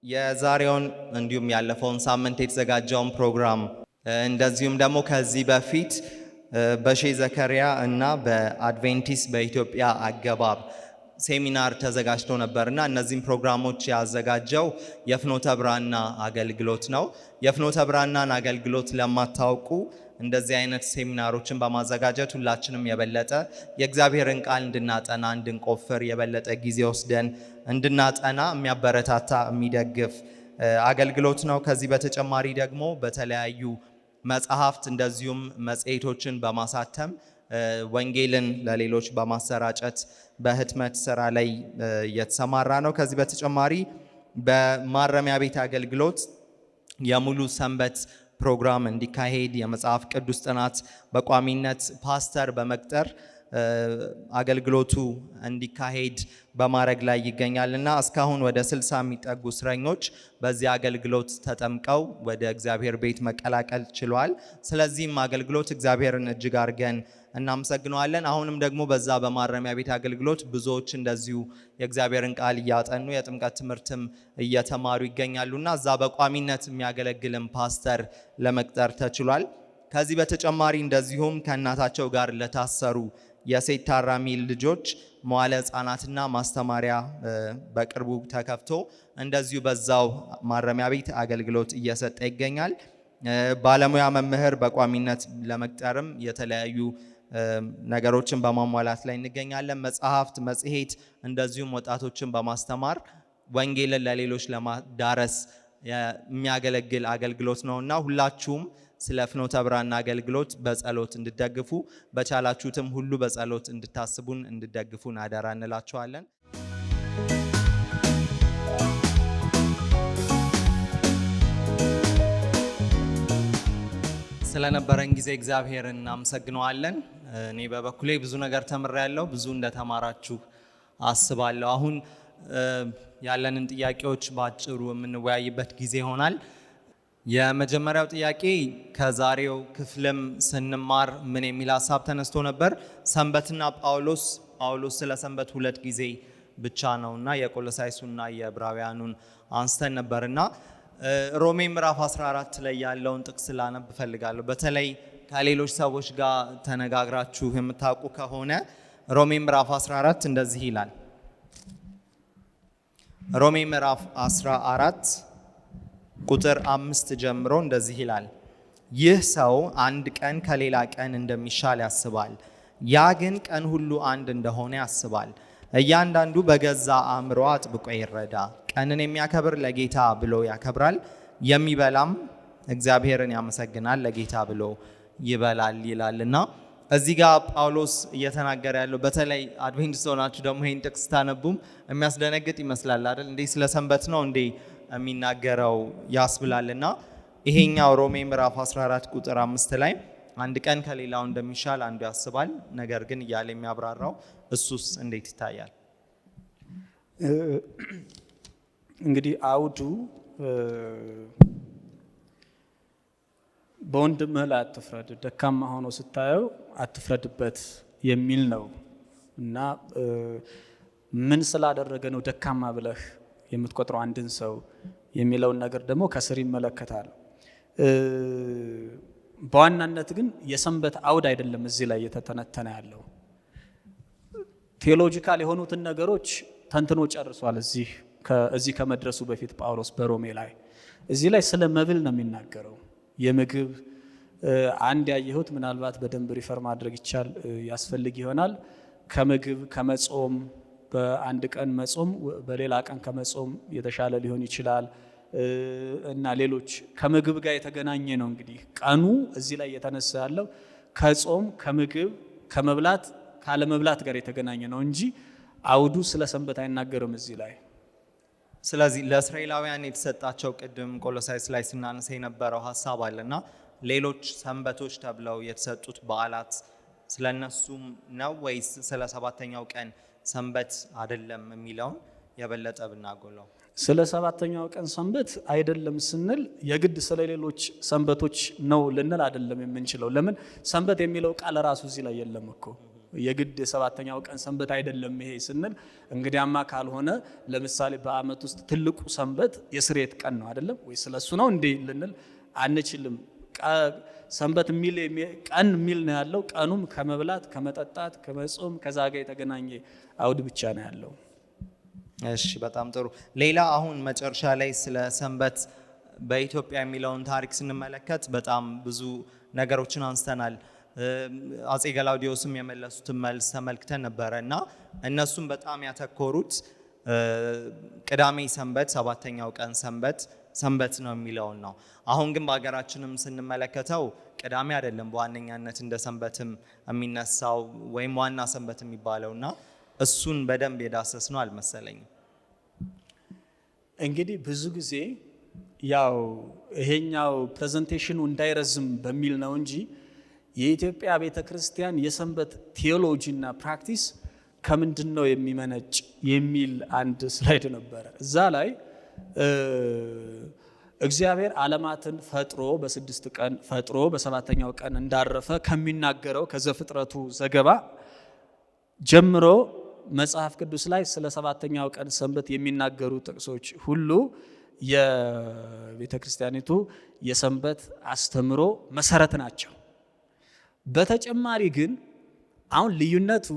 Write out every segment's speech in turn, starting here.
የዛሬውን እንዲሁም ያለፈውን ሳምንት የተዘጋጀውን ፕሮግራም እንደዚሁም ደግሞ ከዚህ በፊት በሼህ ዘከሪያ እና በአድቬንቲስት በኢትዮጵያ አገባብ ሴሚናር ተዘጋጅቶ ነበርና እነዚህን ፕሮግራሞች ያዘጋጀው የፍኖተ ብራና አገልግሎት ነው። የፍኖተ ብራናን አገልግሎት ለማታውቁ እንደዚህ አይነት ሴሚናሮችን በማዘጋጀት ሁላችንም የበለጠ የእግዚአብሔርን ቃል እንድናጠና፣ እንድንቆፍር፣ የበለጠ ጊዜ ወስደን እንድናጠና የሚያበረታታ፣ የሚደግፍ አገልግሎት ነው። ከዚህ በተጨማሪ ደግሞ በተለያዩ መጽሐፍት እንደዚሁም መጽሔቶችን በማሳተም ወንጌልን ለሌሎች በማሰራጨት በህትመት ስራ ላይ የተሰማራ ነው። ከዚህ በተጨማሪ በማረሚያ ቤት አገልግሎት የሙሉ ሰንበት ፕሮግራም እንዲካሄድ፣ የመጽሐፍ ቅዱስ ጥናት በቋሚነት ፓስተር በመቅጠር አገልግሎቱ እንዲካሄድ በማድረግ ላይ ይገኛል እና እስካሁን ወደ 60 የሚጠጉ እስረኞች በዚህ አገልግሎት ተጠምቀው ወደ እግዚአብሔር ቤት መቀላቀል ችሏል። ስለዚህም አገልግሎት እግዚአብሔርን እጅግ አድርገን እናመሰግነዋለን። አሁንም ደግሞ በዛ በማረሚያ ቤት አገልግሎት ብዙዎች እንደዚሁ የእግዚአብሔርን ቃል እያጠኑ የጥምቀት ትምህርትም እየተማሩ ይገኛሉና እዛ በቋሚነት የሚያገለግልም ፓስተር ለመቅጠር ተችሏል። ከዚህ በተጨማሪ እንደዚሁም ከእናታቸው ጋር ለታሰሩ የሴት ታራሚ ልጆች መዋለ ሕፃናትና ማስተማሪያ በቅርቡ ተከፍቶ እንደዚሁ በዛው ማረሚያ ቤት አገልግሎት እየሰጠ ይገኛል። ባለሙያ መምህር በቋሚነት ለመቅጠርም የተለያዩ ነገሮችን በማሟላት ላይ እንገኛለን። መጽሐፍት፣ መጽሔት እንደዚሁም ወጣቶችን በማስተማር ወንጌልን ለሌሎች ለማዳረስ የሚያገለግል አገልግሎት ነውና ሁላችሁም ስለ ፍኖተ ብራና አገልግሎት በጸሎት እንድትደግፉ፣ በቻላችሁትም ሁሉ በጸሎት እንድታስቡን፣ እንድትደግፉን አደራ እንላችኋለን። ስለነበረን ጊዜ እግዚአብሔርን እናመሰግነዋለን። እኔ በበኩሌ ብዙ ነገር ተምሬያለሁ፣ ብዙ እንደተማራችሁ አስባለሁ። አሁን ያለንን ጥያቄዎች በአጭሩ የምንወያይበት ጊዜ ይሆናል። የመጀመሪያው ጥያቄ ከዛሬው ክፍልም ስንማር ምን የሚል ሀሳብ ተነስቶ ነበር? ሰንበትና ጳውሎስ፣ ጳውሎስ ስለ ሰንበት ሁለት ጊዜ ብቻ ነውና የቆሎሳይሱና የዕብራውያኑን አንስተን ነበርና ሮሜ ምዕራፍ 14 ላይ ያለውን ጥቅስ ላነብ እፈልጋለሁ። በተለይ ከሌሎች ሰዎች ጋር ተነጋግራችሁ የምታውቁ ከሆነ ሮሜ ምዕራፍ 14 እንደዚህ ይላል። ሮሜ ምዕራፍ 14 ቁጥር 5 ጀምሮ እንደዚህ ይላል። ይህ ሰው አንድ ቀን ከሌላ ቀን እንደሚሻል ያስባል፣ ያ ግን ቀን ሁሉ አንድ እንደሆነ ያስባል። እያንዳንዱ በገዛ አእምሮ አጥብቆ ይረዳ። ቀንን የሚያከብር ለጌታ ብሎ ያከብራል፣ የሚበላም እግዚአብሔርን ያመሰግናል፣ ለጌታ ብሎ ይበላል ይላልና እዚህ ጋር ጳውሎስ እየተናገረ ያለው፣ በተለይ አድቬንቲስት ሆናችሁ ደግሞ ይሄን ጥቅስ ታነቡም የሚያስደነግጥ ይመስላል አይደል? እንዴ ስለ ሰንበት ነው እንዴ የሚናገረው ያስብላልና ይሄኛው ሮሜ ምዕራፍ 14 ቁጥር 5 ላይ አንድ ቀን ከሌላው እንደሚሻል አንዱ ያስባል፣ ነገር ግን እያለ የሚያብራራው እሱስ እንዴት ይታያል? እንግዲህ አውዱ በወንድምህ ላይ አትፍረድ፣ ደካማ ሆኖ ስታየው አትፍረድበት የሚል ነው እና ምን ስላደረገ ነው ደካማ ብለህ የምትቆጥረው አንድን ሰው የሚለውን ነገር ደግሞ ከስር ይመለከታል። በዋናነት ግን የሰንበት አውድ አይደለም እዚህ ላይ እየተተነተነ ያለው። Theological የሆኑትን ነገሮች ተንትኖ ጨርሷል። እዚህ ከመድረሱ በፊት ጳውሎስ በሮሜ ላይ እዚህ ላይ ስለ መብል ነው የሚናገረው። የምግብ አንድ ያየሁት ምናልባት በደንብ refer ማድረግ ይቻል ያስፈልግ ይሆናል። ከምግብ ከመጾም፣ በአንድ ቀን መጾም በሌላ ቀን ከመጾም የተሻለ ሊሆን ይችላል እና ሌሎች ከምግብ ጋር የተገናኘ ነው። እንግዲህ ቀኑ እዚህ ላይ የተነሳ ያለው ከጾም፣ ከምግብ፣ ከመብላት ካለመብላት ጋር የተገናኘ ነው እንጂ አውዱ ስለ ሰንበት አይናገርም እዚህ ላይ። ስለዚህ ለእስራኤላውያን የተሰጣቸው ቅድም ቆሎሳይስ ላይ ስናነሳ የነበረው ሀሳብ አለና ሌሎች ሰንበቶች ተብለው የተሰጡት በዓላት ስለነሱም ነው ወይስ ስለ ሰባተኛው ቀን ሰንበት አይደለም የሚለውን የበለጠ ብናጎለው? ስለ ሰባተኛው ቀን ሰንበት አይደለም ስንል የግድ ስለ ሌሎች ሰንበቶች ነው ልንል አይደለም የምንችለው። ለምን? ሰንበት የሚለው ቃል ራሱ እዚህ ላይ የለም እኮ። የግድ የሰባተኛው ቀን ሰንበት አይደለም ይሄ ስንል፣ እንግዲያማ ካልሆነ ለምሳሌ በዓመት ውስጥ ትልቁ ሰንበት የስርየት ቀን ነው አይደለም ወይ? ስለሱ ነው እንዴ ልንል አንችልም። ሰንበት የሚል ቀን የሚል ነው ያለው። ቀኑም ከመብላት፣ ከመጠጣት፣ ከመጾም ከዛ ጋር የተገናኘ አውድ ብቻ ነው ያለው። እሺ፣ በጣም ጥሩ። ሌላ አሁን መጨረሻ ላይ ስለ ሰንበት በኢትዮጵያ የሚለውን ታሪክ ስንመለከት በጣም ብዙ ነገሮችን አንስተናል። አፄ ገላውዲዮስም የመለሱትን መልስ ተመልክተን ነበረ እና እነሱም በጣም ያተኮሩት ቅዳሜ ሰንበት፣ ሰባተኛው ቀን ሰንበት ሰንበት ነው የሚለውን ነው። አሁን ግን በሀገራችንም ስንመለከተው ቅዳሜ አይደለም በዋነኛነት እንደ ሰንበትም የሚነሳው ወይም ዋና ሰንበት የሚባለው እና እሱን በደንብ የዳሰስ ነው አልመሰለኝም። እንግዲህ ብዙ ጊዜ ያው ይሄኛው presentation ኑ እንዳይረዝም በሚል ነው እንጂ የኢትዮጵያ ቤተ ክርስቲያን የሰንበት ቴዎሎጂ እና practice ከምንድን ነው የሚመነጭ የሚል አንድ slide ነበረ። እዛ ላይ እግዚአብሔር ዓለማትን ፈጥሮ በ6 ቀን ፈጥሮ በሰባተኛው ቀን እንዳረፈ ከሚናገረው ከዘፍጥረቱ ዘገባ ጀምሮ መጽሐፍ ቅዱስ ላይ ስለ ሰባተኛው ቀን ሰንበት የሚናገሩ ጥቅሶች ሁሉ የቤተ ክርስቲያኒቱ የሰንበት አስተምሮ መሰረት ናቸው። በተጨማሪ ግን አሁን ልዩነቱ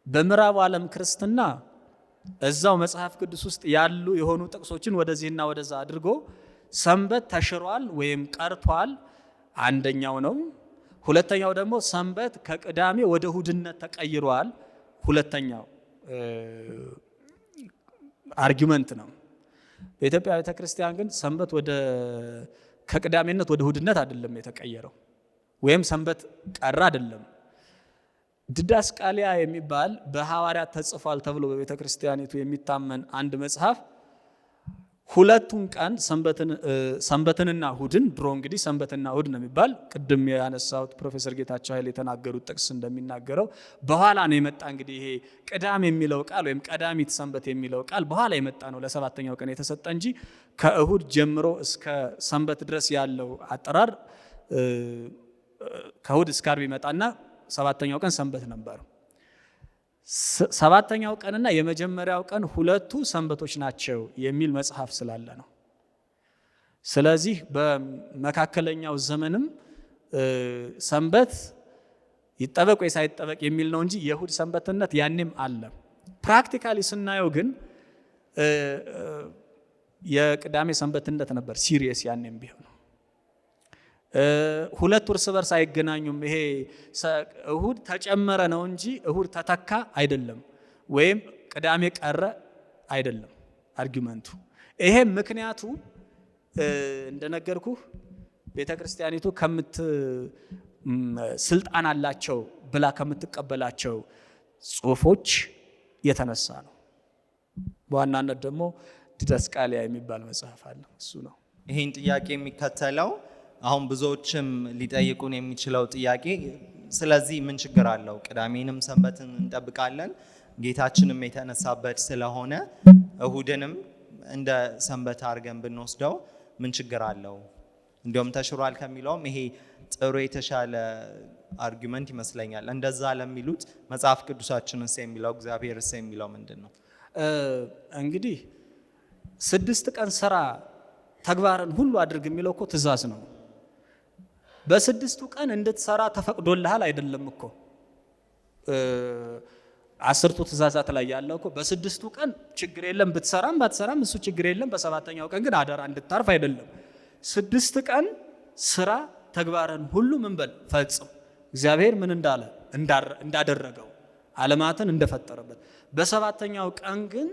በምዕራቡ ዓለም ክርስትና እዛው መጽሐፍ ቅዱስ ውስጥ ያሉ የሆኑ ጥቅሶችን ወደዚህና ወደዛ አድርጎ ሰንበት ተሽሯል ወይም ቀርቷል አንደኛው ነው። ሁለተኛው ደግሞ ሰንበት ከቅዳሜ ወደ እሁድነት ተቀይሯል፣ ሁለተኛው argument ነው። በኢትዮጵያ ቤተክርስቲያን ግን ሰንበት ወደ ከቅዳሜነት ወደ እሁድነት አይደለም የተቀየረው፣ ወይም ሰንበት ቀረ አይደለም። ዲዳስቃሊያ የሚባል በሐዋርያት ተጽፏል ተብሎ በቤተክርስቲያኒቱ የሚታመን አንድ መጽሐፍ ሁለቱን ቀን ሰንበትንና እሁድን፣ ድሮ እንግዲህ ሰንበትና እሁድ ነው የሚባል፣ ቅድም ያነሳሁት ፕሮፌሰር ጌታቸው ኃይሌ የተናገሩት ጥቅስ እንደሚናገረው በኋላ ነው የመጣ። እንግዲህ ይሄ ቅዳም የሚለው ቃል ወይም ቀዳሚት ሰንበት የሚለው ቃል በኋላ የመጣ ነው፣ ለሰባተኛው ቀን የተሰጠ እንጂ ከእሁድ ጀምሮ እስከ ሰንበት ድረስ ያለው አጠራር ከእሁድ እስከ ዓርብ ይመጣና ሰባተኛው ቀን ሰንበት ነበር። ሰባተኛው ቀንና የመጀመሪያው ቀን ሁለቱ ሰንበቶች ናቸው የሚል መጽሐፍ ስላለ ነው። ስለዚህ በመካከለኛው ዘመንም ሰንበት ይጠበቅ ወይስ አይጠበቅ የሚል ነው እንጂ የእሁድ ሰንበትነት ያኔም አለ። Practically ስናየው ግን የቅዳሜ ሰንበትነት ነበር serious ያኔም ቢሆን። ሁለቱ እርስ በርስ አይገናኙም። ይሄ እሁድ ተጨመረ ነው እንጂ እሁድ ተተካ አይደለም፣ ወይም ቅዳሜ ቀረ አይደለም argument ኡ። ይሄ ምክንያቱ እንደነገርኩህ ቤተክርስቲያኒቱ ስልጣን አላቸው ብላ ከምትቀበላቸው ጽሁፎች የተነሳ ነው። በዋናነት ደግሞ ዲዳስቃሊያ የሚባል መጽሐፍ አለ፣ እሱ ነው። ይሄን ጥያቄ የሚከተለው አሁን ብዙዎችም ሊጠይቁን የሚችለው ጥያቄ፣ ስለዚህ ምን ችግር አለው? ቅዳሜንም ሰንበትን እንጠብቃለን፣ ጌታችንም የተነሳበት ስለሆነ እሁድንም እንደ ሰንበት አድርገን ብንወስደው ምን ችግር አለው? እንዲያውም ተሽሯል ከሚለውም ይሄ ጥሩ የተሻለ argument ይመስለኛል። እንደዛ ለሚሉት መጽሐፍ ቅዱሳችንስ የሚለው እግዚአብሔርስ የሚለው ምንድን ነው? እንግዲህ 6 ቀን ስራ ተግባርን ሁሉ አድርግ የሚለው እኮ ትእዛዝ ነው። በስድስቱ ቀን እንድትሰራ ተፈቅዶልሃል አይደለም እኮ። 10ቱ ትእዛዛት ላይ ያለው እኮ በስድስቱ ቀን ችግር የለም ብትሰራም ባትሰራም እሱ ችግር የለም፣ በሰባተኛው ቀን ግን አደራ እንድታርፍ አይደለም። 6 ቀን ስራ ተግባርን ሁሉ ምን በል ፈጽም፣ እግዚአብሔር ምን እንዳለ እንዳደረገው ዓለማትን እንደፈጠረበት። በሰባተኛው ቀን ግን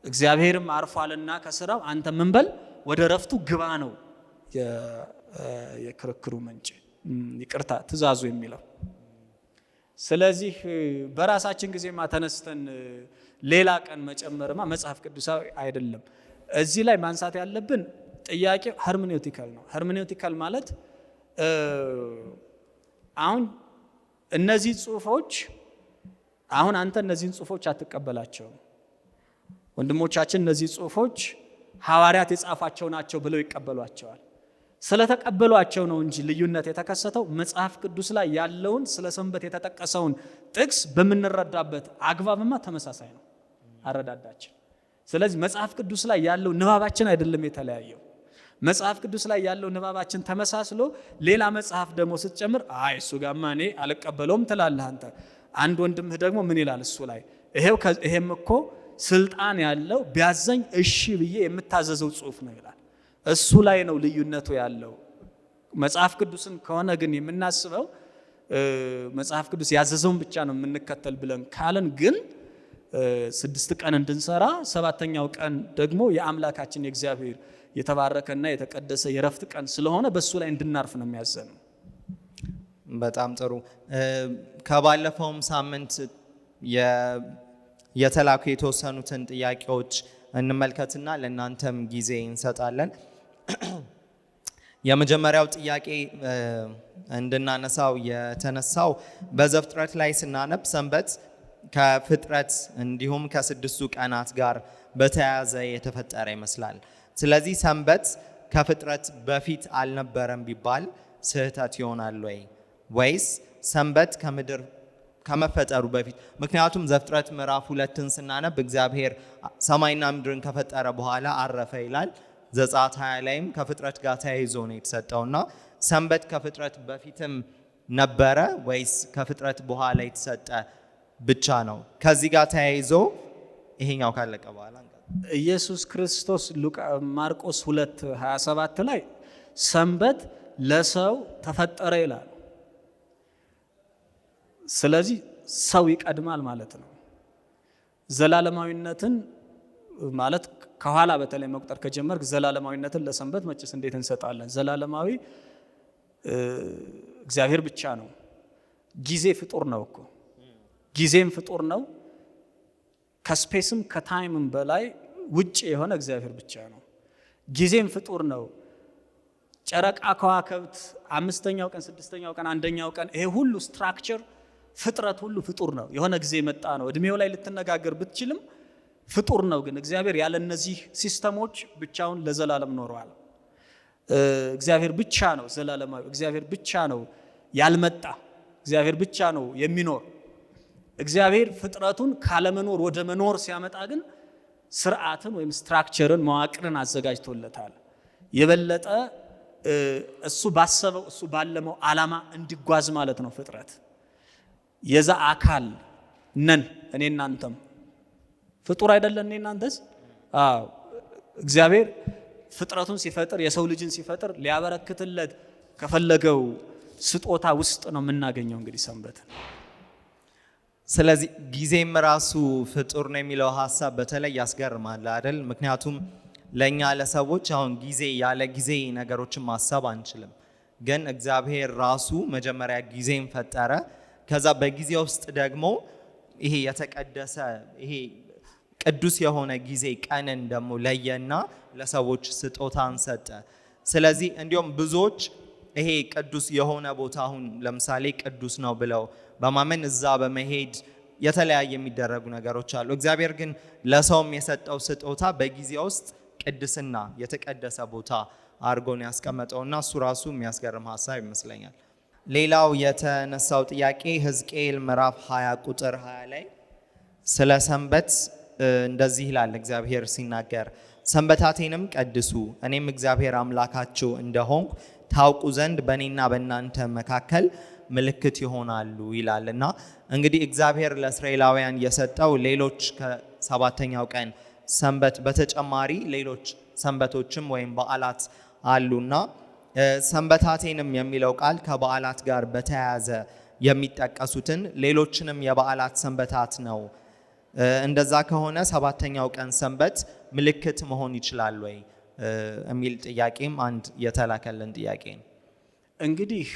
እግዚአብሔርም አርፏልና ከስራው አንተ ምን በል ወደ ረፍቱ ግባ ነው የክርክሩ ምንጭ፣ ይቅርታ ትእዛዙ የሚለው። ስለዚህ በራሳችን ጊዜማ ተነስተን ሌላ ቀን መጨመርማ መጽሐፍ ቅዱሳዊ አይደለም። እዚህ ላይ ማንሳት ያለብን ጥያቄ hermeneutical ነው። Hermeneutical ማለት አሁን እነዚህ ጽሁፎች፣ አሁን አንተ እነዚህን ጽሁፎች አትቀበላቸውም። ወንድሞቻችን እነዚህ ጽሁፎች ሐዋርያት የጻፏቸው ናቸው ብለው ይቀበሏቸዋል። ስለተቀበሏቸው ነው እንጂ ልዩነት የተከሰተው መጽሐፍ ቅዱስ ላይ ያለውን ስለ ሰንበት የተጠቀሰውን ጥቅስ በምንረዳበት አግባብማ ተመሳሳይ ነው አረዳዳችን። ስለዚህ መጽሐፍ ቅዱስ ላይ ያለው ንባባችን አይደለም የተለያየው። መጽሐፍ ቅዱስ ላይ ያለው ንባባችን ተመሳስሎ ሌላ መጽሐፍ ደግሞ ስትጨምር አይ እሱ ጋማ እኔ አልቀበለውም ትላለህ አንተ። አንድ ወንድምህ ደግሞ ምን ይላል እሱ ላይ ይሄም እኮ ስልጣን ያለው ቢያዘኝ እሺ ብዬ የምታዘዘው ጽሑፍ ነው ይላል። እሱ ላይ ነው ልዩነቱ ያለው። መጽሐፍ ቅዱስን ከሆነ ግን የምናስበው መጽሐፍ ቅዱስ ያዘዘውን ብቻ ነው የምንከተል ብለን ካለን ግን 6 ቀን እንድንሰራ 7ኛው ቀን ደግሞ የአምላካችን የእግዚአብሔር የተባረከና የተቀደሰ የረፍት ቀን ስለሆነ በሱ ላይ እንድናርፍ ነው የሚያዘን። በጣም ጥሩ። ከባለፈውም ሳምንት የተላኩ የተወሰኑትን ጥያቄዎች እንመልከትና ለእናንተም ጊዜ እንሰጣለን። የመጀመሪያው ጥያቄ እንድናነሳው የተነሳው በዘፍጥረት ላይ ስናነብ ሰንበት ከፍጥረት እንዲሁም ከ6ቱ ቀናት ጋር በተያያዘ የተፈጠረ ይመስላል። ስለዚህ ሰንበት ከፍጥረት በፊት አልነበረም ቢባል ስህተት ይሆናል ወይ? ወይስ ሰንበት ከምድር ከመፈጠሩ በፊት? ምክንያቱም ዘፍጥረት ምዕራፍ 2ን ስናነብ እግዚአብሔር ሰማይና ምድርን ከፈጠረ በኋላ አረፈ ይላል። ዘጸአት 20 ላይም ከፍጥረት ጋር ተያይዞ ነው የተሰጠውና ሰንበት ከፍጥረት በፊትም ነበረ ወይስ ከፍጥረት በኋላ የተሰጠ ብቻ ነው? ከዚህ ጋር ተያይዞ ይሄኛው ካለቀ በኋላ ኢየሱስ ክርስቶስ ማርቆስ 2:27 ላይ ሰንበት ለሰው ተፈጠረ ይላል። ስለዚህ ሰው ይቀድማል ማለት ነው። ዘላለማዊነትን ማለት ከኋላ በተለይ መቁጠር ከጀመርክ ዘላለማዊነትን ለሰንበት መቼስ እንዴት እንሰጣለን? ዘላለማዊ እግዚአብሔር ብቻ ነው። ጊዜ ፍጡር ነው እኮ። ጊዜም ፍጡር ነው። ከስፔስም ከታይምም በላይ ውጭ የሆነ እግዚአብሔር ብቻ ነው። ጊዜም ፍጡር ነው። ጨረቃ፣ ከዋክብት፣ 5ኛው ቀን፣ 6ኛው ቀን፣ 1ኛው ቀን ይሄ ሁሉ structure ፍጥረት ሁሉ ፍጡር ነው። የሆነ ጊዜ መጣ ነው። እድሜው ላይ ልትነጋገር ብትችልም ፍጡር ነው። ግን እግዚአብሔር ያለ እነዚህ system ኦች ብቻውን ለዘላለም ኖሯል። እግዚአብሔር ብቻ ነው ዘላለማዊ። እግዚአብሔር ብቻ ነው ያልመጣ። እግዚአብሔር ብቻ ነው የሚኖር። እግዚአብሔር ፍጥረቱን ካለመኖር ወደ መኖር ሲያመጣ ግን ስርዓትን ወይም structure ን መዋቅርን አዘጋጅቶለታል። የበለጠ እሱ ባሰበው እሱ ባለመው ዓላማ እንዲጓዝ ማለት ነው። ፍጥረት የዛ አካል ነን እኔ እናንተም ፍጡር አይደለን እኔ እናንተስ? አዎ። እግዚአብሔር ፍጥረቱን ሲፈጥር የሰው ልጅን ሲፈጥር ሊያበረክትለት ከፈለገው ስጦታ ውስጥ ነው የምናገኘው እንግዲህ ሰንበትን። ስለዚህ ጊዜም ራሱ ፍጡር ነው የሚለው ሐሳብ በተለይ ያስገርማል አይደል? ምክንያቱም ለኛ ለሰዎች አሁን ጊዜ ያለ ጊዜ ነገሮችን ማሰብ አንችልም። ግን እግዚአብሔር ራሱ መጀመሪያ ጊዜን ፈጠረ። ከዛ በጊዜ ውስጥ ደግሞ ይሄ የተቀደሰ ይሄ ቅዱስ የሆነ ጊዜ ቀንን ደግሞ ለየና ለሰዎች ስጦታን ሰጠ። ስለዚህ እንዲሁም ብዙዎች ይሄ ቅዱስ የሆነ ቦታ አሁን ለምሳሌ ቅዱስ ነው ብለው በማመን እዛ በመሄድ የተለያየ የሚደረጉ ነገሮች አሉ። እግዚአብሔር ግን ለሰውም የሰጠው ስጦታ በጊዜ ውስጥ ቅድስና የተቀደሰ ቦታ አድርጎ ነው ያስቀመጠውና እሱ ራሱ የሚያስገርም ሐሳብ ይመስለኛል። ሌላው የተነሳው ጥያቄ ሕዝቅኤል ምዕራፍ 20 ቁጥር 20 ላይ ስለ ሰንበት እንደዚህ ይላል እግዚአብሔር ሲናገር፣ ሰንበታቴንም ቀድሱ እኔም እግዚአብሔር አምላካችሁ እንደሆንኩ ታውቁ ዘንድ በእኔና በእናንተ መካከል ምልክት ይሆናሉ ይላልና። እንግዲህ እግዚአብሔር ለእስራኤላውያን የሰጠው ሌሎች ከሰባተኛው ቀን ሰንበት በተጨማሪ ሌሎች ሰንበቶችም ወይም በዓላት አሉና ሰንበታቴንም የሚለው ቃል ከበዓላት ጋር በተያያዘ የሚጠቀሱትን ሌሎችንም የበዓላት ሰንበታት ነው። እንደዛ ከሆነ ሰባተኛው ቀን ሰንበት ምልክት መሆን ይችላል ወይ የሚል ጥያቄም አንድ የተላከልን ጥያቄ ነው። እንግዲህ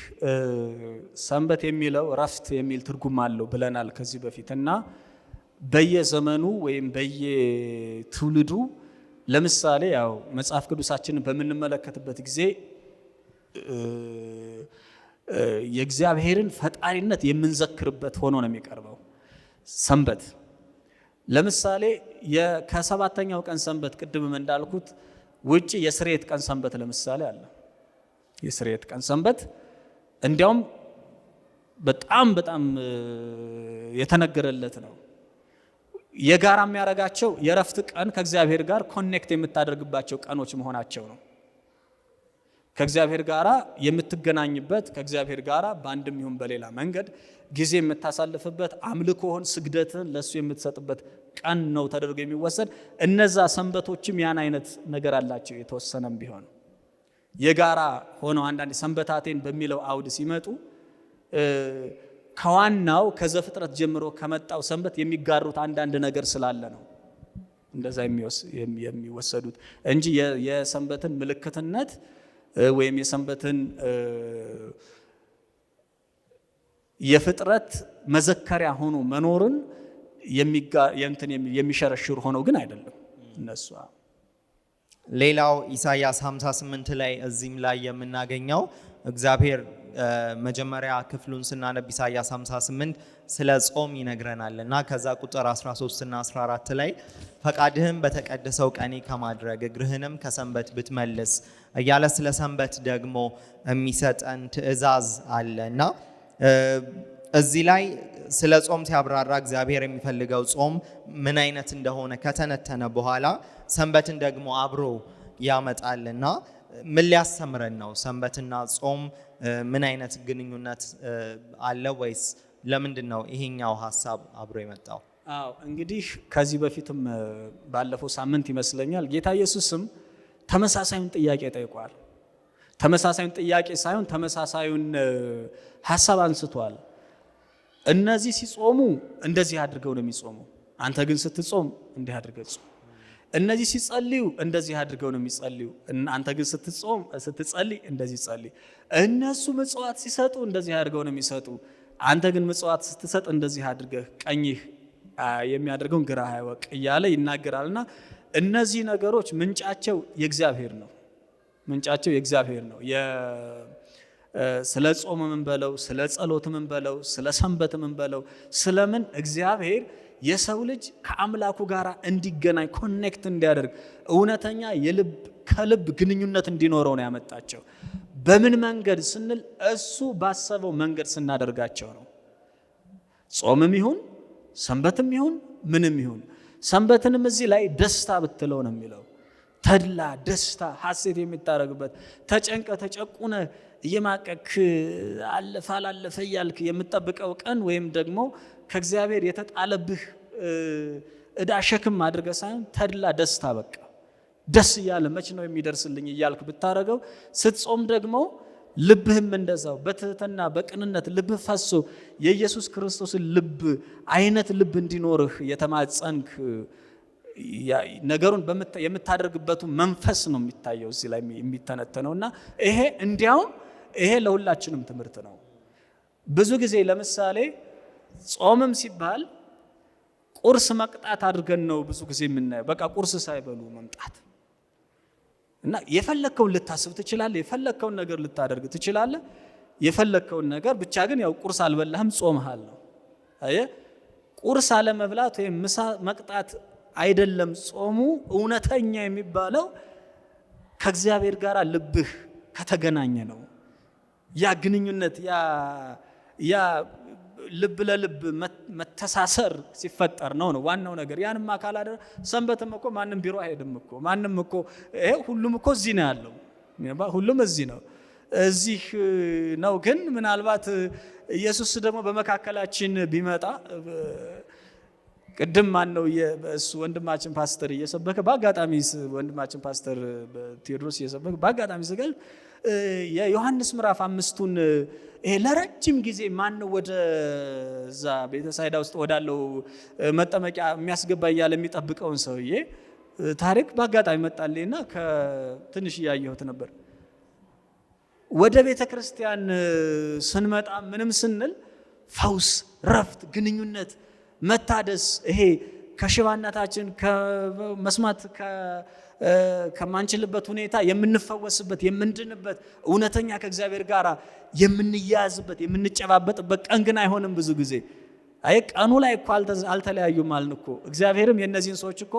ሰንበት የሚለው እረፍት የሚል ትርጉም አለው ብለናል ከዚህ በፊት እና በየዘመኑ ወይም በየትውልዱ ለምሳሌ ያው መጽሐፍ ቅዱሳችንን በምንመለከትበት ጊዜ የእግዚአብሔርን ፈጣሪነት የምንዘክርበት ሆኖ ነው የሚቀርበው ሰንበት። ለምሳሌ ከሰባተኛው ቀን ሰንበት ቅድምም እንዳልኩት ውጪ የስርየት ቀን ሰንበት ለምሳሌ አለ። የስርየት ቀን ሰንበት እንዲያውም በጣም በጣም የተነገረለት ነው። የጋራ የሚያደርጋቸው የእረፍት ቀን ከእግዚአብሔር ጋር connect የምታደርግባቸው ቀኖች መሆናቸው ነው። ከእግዚአብሔር ጋራ የምትገናኝበት፣ ከእግዚአብሔር ጋራ በአንድም ይሁን በሌላ መንገድ ጊዜ የምታሳልፍበት፣ አምልኮህን፣ ስግደትህን ለእሱ የምትሰጥበት ቀን ነው ተደርጎ የሚወሰድ። እነዛ ሰንበቶችም ያን አይነት ነገር አላቸው። የተወሰነም ቢሆን የጋራ ሆነው አንዳንድ ሰንበታቴን በሚለው አውድ ሲመጡ ከዋናው ከዘፍጥረት ጀምሮ ከመጣው ሰንበት የሚጋሩት አንዳንድ ነገር ስላለ ነው እንደዛ የሚወሰዱት እንጂ የሰንበትን ምልክትነት ወይም የሰንበትን የፍጥረት መዘከሪያ ሆኖ መኖርን የሚሸረሽር ሆነው ግን አይደለም እነሱ። ሌላው ኢሳይያስ 58 ላይ እዚህም ላይ የምናገኘው እግዚአብሔር መጀመሪያ ክፍሉን ስናነብ ኢሳይያስ 58 ስለ ጾም ይነግረናል እና ከዛ ቁጥር 13 እና 14 ላይ ፈቃድህን በተቀደሰው ቀኔ ከማድረግ እግርህንም ከሰንበት ብትመልስ እያለ ስለ ሰንበት ደግሞ የሚሰጠን ትእዛዝ አለ እና እዚህ ላይ ስለ ጾም ሲያብራራ እግዚአብሔር የሚፈልገው ጾም ምን አይነት እንደሆነ ከተነተነ በኋላ ሰንበትን ደግሞ አብሮ ያመጣልና ምን ሊያስተምረን ነው? ሰንበትና ጾም ምን አይነት ግንኙነት አለ ወይስ ለምንድን ነው ይሄኛው ሀሳብ አብሮ የመጣው? አዎ እንግዲህ ከዚህ በፊትም ባለፈው ሳምንት ይመስለኛል ጌታ ኢየሱስም ተመሳሳዩን ጥያቄ ጠይቋል። ተመሳሳዩን ጥያቄ ሳይሆን ተመሳሳዩን ሀሳብ አንስቷል። እነዚህ ሲጾሙ እንደዚህ አድርገው ነው የሚጾሙ፣ አንተ ግን ስትጾም እንዲህ አድርገህ ጾም። እነዚህ ሲጸልዩ እንደዚህ አድርገው ነው የሚጸልዩ፣ አንተ ግን ስትጾም ስትጸልይ እንደዚህ ጸልይ። እነሱ ምጽዋት ሲሰጡ እንደዚህ አድርገው ነው የሚሰጡ፣ አንተ ግን ምጽዋት ስትሰጥ እንደዚህ አድርገህ ቀኝህ የሚያደርገውን ግራህ አይወቅ እያለ ይናገራልና እነዚህ ነገሮች ምንጫቸው የእግዚአብሔር ነው። ምንጫቸው የእግዚአብሔር ነው። ስለ ጾም ምን በለው፣ ስለ ጸሎት ምን በለው፣ ስለ ሰንበት ምን በለው፣ ስለምን እግዚአብሔር የሰው ልጅ ከአምላኩ ጋር እንዲገናኝ connect እንዲያደርግ እውነተኛ የልብ ከልብ ግንኙነት እንዲኖረው ነው ያመጣቸው። በምን መንገድ ስንል እሱ ባሰበው መንገድ ስናደርጋቸው ነው። ጾምም ይሁን ሰንበትም ይሁን ምንም ይሁን ሰንበትንም እዚህ ላይ ደስታ ብትለው ነው የሚለው። ተድላ ደስታ ሐሴት የምታደርግበት፣ ተጨንቀ ተጨቁነ እየማቀክ አለፈ አላለፈ እያልክ የምትጠብቀው ቀን ወይም ደግሞ ከእግዚአብሔር የተጣለብህ ዕዳ ሸክም አድርገህ ሳይሆን ተድላ ደስታ በቃ ደስ እያለ መች ነው የሚደርስልኝ እያልክ ብታረገው፣ ስትጾም ደግሞ ልብህም እንደዛው በትህትና በቅንነት ልብህ ፈሶ የኢየሱስ ክርስቶስን ልብ አይነት ልብ እንዲኖርህ የተማጸንክ ነገሩን የምታደርግበቱ መንፈስ ነው የሚታየው እዚህ ላይ የሚተነተነውና ይሄ እንዲያውም ይሄ ለሁላችንም ትምህርት ነው። ብዙ ጊዜ ለምሳሌ ጾምም ሲባል ቁርስ መቅጣት አድርገን ነው ብዙ ጊዜ የምናየው። በቃ ቁርስ ሳይበሉ መምጣት እና የፈለከውን ልታስብ ትችላለህ፣ የፈለከውን ነገር ልታደርግ ትችላለህ፣ የፈለከውን ነገር ብቻ ግን ያው ቁርስ አልበላህም ጾምሃል ነው። አየህ፣ ቁርስ አለመብላት ወይም ምሳ መቅጣት አይደለም ጾሙ። እውነተኛ የሚባለው ከእግዚአብሔር ጋር ልብህ ከተገናኘ ነው። ያ ግንኙነት ያ ልብ ለልብ መተሳሰር ሲፈጠር ነው ነው ዋናው ነገር። ያንማ ካላደረ ሰንበትም እኮ ማንም ቢሮ አይሄድም እኮ ማንም እኮ ይሄ ሁሉም እኮ እዚህ ነው ያለው፣ ሁሉም እዚህ ነው እዚህ ነው። ግን ምናልባት ኢየሱስ ደግሞ በመካከላችን ቢመጣ ቅድም ማን ነው እሱ ወንድማችን ፓስተር እየሰበከ በአጋጣሚ ወንድማችን ፓስተር ቴዎድሮስ እየሰበከ በአጋጣሚ ስገልጥ የዮሐንስ ምዕራፍ 5ቱን ይሄ ለረጅም ጊዜ ማን ነው ወደዛ ቤተሳይዳ ውስጥ ወዳለው መጠመቂያ የሚያስገባ እያለ የሚጠብቀውን ሰውዬ ታሪክ በአጋጣሚ መጣልኝና ከትንሽ እያየሁት ነበር። ወደ ቤተክርስቲያን ስንመጣ ምንም ስንል ፈውስ፣ ረፍት፣ ግንኙነት፣ መታደስ ይሄ ከሽባነታችን ከመስማት ከማንችልበት ሁኔታ የምንፈወስበት የምንድንበት እውነተኛ ከእግዚአብሔር ጋር የምንያያዝበት የምንጨባበጥበት ቀን ግን አይሆንም። ብዙ ጊዜ አይ ቀኑ ላይ እኮ አልተለያዩም አልን እኮ። እግዚአብሔርም የእነዚህን ሰዎች እኮ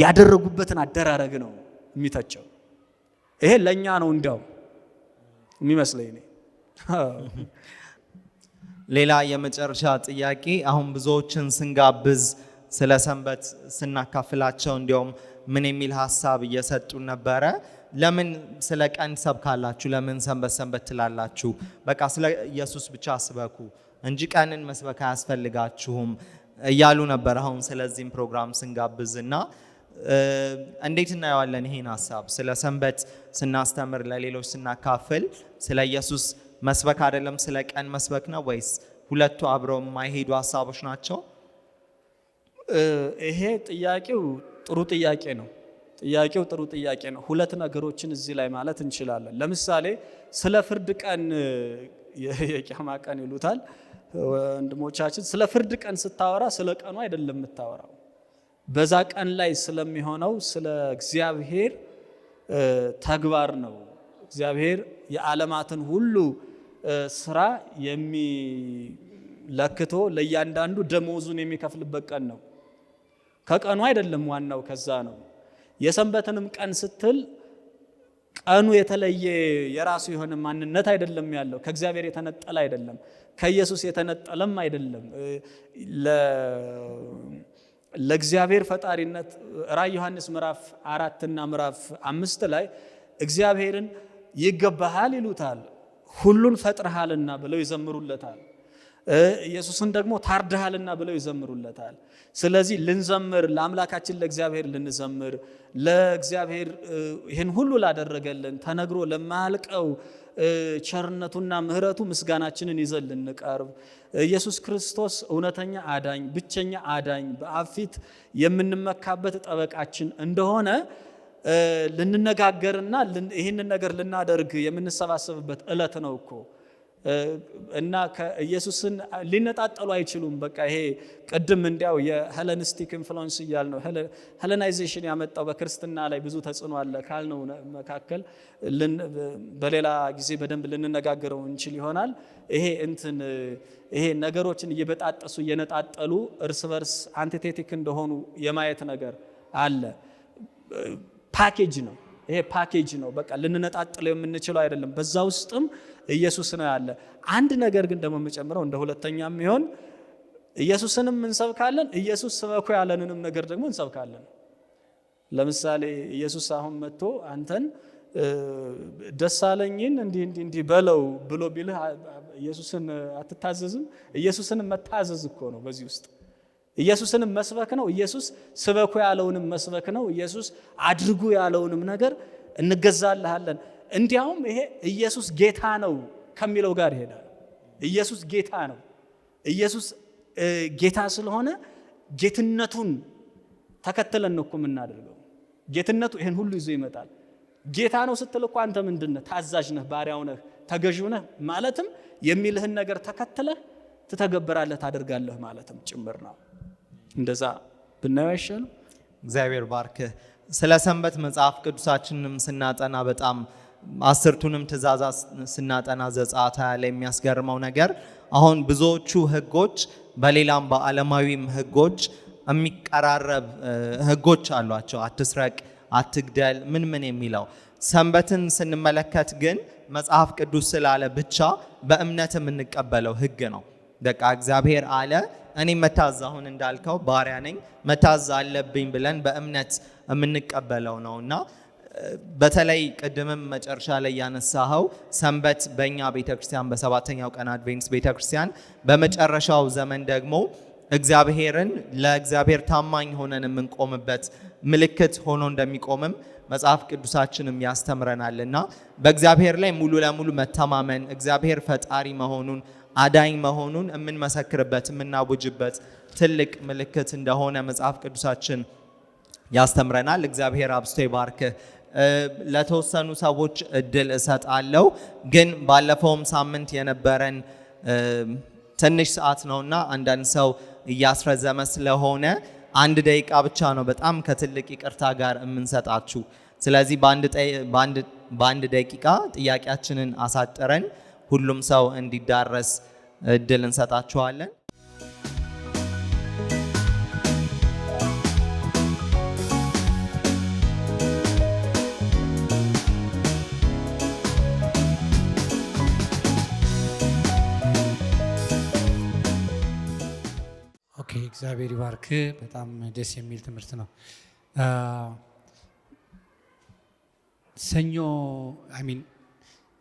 ያደረጉበትን አደራረግ ነው የሚተቸው። ይሄ ለእኛ ነው እንዲያው የሚመስለኝ እኔ። ሌላ የመጨረሻ ጥያቄ፣ አሁን ብዙዎችን ስንጋብዝ ስለ ሰንበት ስናካፍላቸው እንዲያውም ምን የሚል ሀሳብ እየሰጡ ነበረ? ለምን ስለ ቀን ሰብካላችሁ? ለምን ሰንበት ሰንበት ትላላችሁ? በቃ ስለ ኢየሱስ ብቻ ስበኩ እንጂ ቀንን መስበክ አያስፈልጋችሁም እያሉ ነበር። አሁን ስለዚህም ፕሮግራም ስንጋብዝና እንዴት እናየዋለን ይሄን ሀሳብ? ስለ ሰንበት ስናስተምር ለሌሎች ስናካፍል ስለ ኢየሱስ መስበክ አይደለም ስለ ቀን መስበክ ነው ወይስ ሁለቱ አብረው የማይሄዱ ሀሳቦች ናቸው? ይሄ ጥያቄው ጥሩ ጥያቄ ነው። ጥያቄው ጥሩ ጥያቄ ነው። ሁለት ነገሮችን እዚህ ላይ ማለት እንችላለን። ለምሳሌ ስለ ፍርድ ቀን፣ የቂያማ ቀን ይሉታል ወንድሞቻችን። ስለ ፍርድ ቀን ስታወራ ስለ ቀኑ አይደለም የምታወራው፣ በዛ ቀን ላይ ስለሚሆነው ስለ እግዚአብሔር ተግባር ነው። እግዚአብሔር የዓለማትን ሁሉ ስራ የሚለክቶ ለእያንዳንዱ ደሞዙን የሚከፍልበት ቀን ነው። ከቀኑ አይደለም ዋናው፣ ከዛ ነው። የሰንበትንም ቀን ስትል ቀኑ የተለየ የራሱ የሆነ ማንነት አይደለም ያለው፣ ከእግዚአብሔር የተነጠለ አይደለም፣ ከኢየሱስ የተነጠለም አይደለም። ለእግዚአብሔር ፈጣሪነት ራእይ ዮሐንስ ምዕራፍ 4 እና ምዕራፍ 5 ላይ እግዚአብሔርን ይገባሃል ይሉታል፣ ሁሉን ፈጥረሃልና ብለው ይዘምሩለታል። ኢየሱስን ደግሞ ታርደሃልና ብለው ይዘምሩለታል። ስለዚህ ልንዘምር፣ ለአምላካችን ለእግዚአብሔር ልንዘምር፣ ለእግዚአብሔር ይህን ሁሉ ላደረገልን ተነግሮ ለማያልቀው ቸርነቱና ምሕረቱ ምስጋናችንን ይዘን ልንቀርብ፣ ኢየሱስ ክርስቶስ እውነተኛ አዳኝ፣ ብቸኛ አዳኝ፣ በአብ ፊት የምንመካበት ጠበቃችን እንደሆነ ልንነጋገርና ይህንን ነገር ልናደርግ የምንሰባሰብበት ዕለት ነው እኮ። እና ከኢየሱስን ሊነጣጠሉ አይችሉም። በቃ ይሄ ቅድም እንዲያው የ Hellenistic influence እያልነው፣ Hellenization ያመጣው በክርስትና ላይ ብዙ ተጽዕኖ አለ ካልነው መካከል በሌላ ጊዜ በደንብ ልንነጋገረው እንችል ይሆናል። ይሄ እንትን ይሄ ነገሮችን እየበጣጠሱ እየነጣጠሉ እርስ በርስ antithetic እንደሆኑ የማየት ነገር አለ። ፓኬጅ ነው ይሄ፣ ፓኬጅ ነው። በቃ ልንነጣጥለው የምንችለው አይደለም። በዛ ውስጥም ኢየሱስ ነው ያለ። አንድ ነገር ግን ደግሞ የምጨምረው እንደ ሁለተኛ የሚሆን፣ ኢየሱስንም እንሰብካለን፣ ኢየሱስ ስበኩ ያለንንም ነገር ደግሞ እንሰብካለን። ለምሳሌ ኢየሱስ አሁን መጥቶ አንተን ደሳለኝን እንዲህ እንዲህ እንዲህ በለው ብሎ ቢልህ ኢየሱስን አትታዘዝም? ኢየሱስንም መታዘዝ እኮ ነው በዚህ ውስጥ። ኢየሱስንም መስበክ ነው። ኢየሱስ ስበኩ ያለውንም መስበክ ነው። ኢየሱስ አድርጉ ያለውንም ነገር እንገዛልሃለን። እንዲያውም ይሄ ኢየሱስ ጌታ ነው ከሚለው ጋር ይሄዳል። ኢየሱስ ጌታ ነው። ኢየሱስ ጌታ ስለሆነ ጌትነቱን ተከትለን ነው እኮ የምናደርገው። ጌትነቱ ይሄን ሁሉ ይዞ ይመጣል። ጌታ ነው ስትል እኮ አንተ ምንድን ነህ? ታዛዥ ነህ፣ ባሪያው ነህ፣ ተገዢው ነህ፣ ማለትም የሚልህን ነገር ተከትለህ ትተገብራለህ፣ ታደርጋለህ ማለትም ጭምር ነው። እንደዛ ብናየው አይሻልም? እግዚአብሔር ባርክህ። ስለ ሰንበት መጽሐፍ ቅዱሳችንንም ስናጠና፣ በጣም አስርቱንም ትእዛዛት ስናጠና ዘጸአት ላይ የሚያስገርመው ነገር አሁን ብዙዎቹ ህጎች በሌላም በዓለማዊም ህጎች የሚቀራረብ ህጎች አሏቸው። አትስረቅ፣ አትግደል፣ ምን ምን የሚለው። ሰንበትን ስንመለከት ግን መጽሐፍ ቅዱስ ስላለ ብቻ በእምነት የምንቀበለው ህግ ነው። በቃ እግዚአብሔር አለ፣ እኔ መታዘዝ፣ አሁን እንዳልከው ባሪያ ነኝ፣ መታዘዝ አለብኝ ብለን በእምነት የምንቀበለው ነው። እና በተለይ ቅድምም መጨረሻ ላይ ያነሳኸው ሰንበት በእኛ ቤተክርስቲያን፣ በሰባተኛው ቀን አድቬንቲስት ቤተክርስቲያን፣ በመጨረሻው ዘመን ደግሞ እግዚአብሔርን ለእግዚአብሔር ታማኝ ሆነን የምንቆምበት ምልክት ሆኖ እንደሚቆምም መጽሐፍ ቅዱሳችንም ያስተምረናል። እና በእግዚአብሔር ላይ ሙሉ ለሙሉ መተማመን፣ እግዚአብሔር ፈጣሪ መሆኑን፣ አዳኝ መሆኑን የምንመሰክርበት፣ የምናውጅበት ትልቅ ምልክት እንደሆነ መጽሐፍ ቅዱሳችን ያስተምረናል። እግዚአብሔር አብዝቶ ይባርክህ። ለተወሰኑ ሰዎች እድል እሰጣለሁ፣ ግን ባለፈውም ሳምንት የነበረን ትንሽ ሰዓት ነውና አንዳንድ ሰው እያስረዘመ ስለሆነ 1 ደቂቃ ብቻ ነው በጣም ከትልቅ ይቅርታ ጋር የምንሰጣችሁ። ስለዚህ በ1 ደቂቃ ጥያቄያችንን አሳጥረን ሁሉም ሰው እንዲዳረስ እድል እንሰጣችኋለን። እግዚአብሔር ይባርክ። በጣም ደስ የሚል ትምህርት ነው። ሰኞ I mean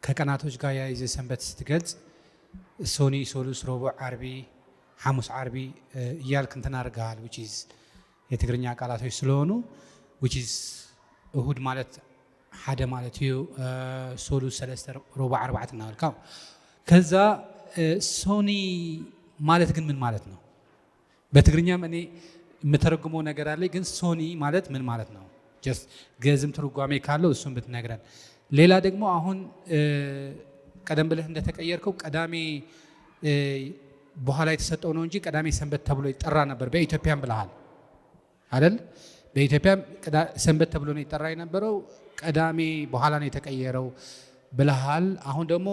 ከቀናቶች ጋር ያይዘ ሰንበት ስትገልጽ ሶኒ፣ ሶሉስ፣ ረቡዕ፣ ዓርቢ፣ ሐሙስ፣ ዓርቢ እያልክ እንትን አድርገሃል፣ which is የትግርኛ ቃላቶች ስለሆኑ፣ which is እሁድ ማለት ሓደ ማለት እዩ፣ ሶሉስ ሰለስተ፣ ረቡዕ ኣርባዕተ እናበልካ። ከዛ ሶኒ ማለት ግን ምን ማለት ነው? በትግርኛም እኔ የምተረጉመው ነገር አለ፣ ግን ሶኒ ማለት ምን ማለት ነው? Just ግዕዝም ትርጓሜ ካለው እሱን ብትነግረን። ሌላ ደግሞ አሁን ቀደም ብለህ እንደተቀየርከው ቀዳሜ በኋላ የተሰጠው ነው እንጂ ቀዳሜ ሰንበት ተብሎ ይጠራ ነበር በኢትዮጵያም ብለሃል አይደል? በኢትዮጵያም ሰንበት ተብሎ ነው ይጠራ የነበረው፣ ቀዳሜ በኋላ ነው የተቀየረው ብለሃል። አሁን ደግሞ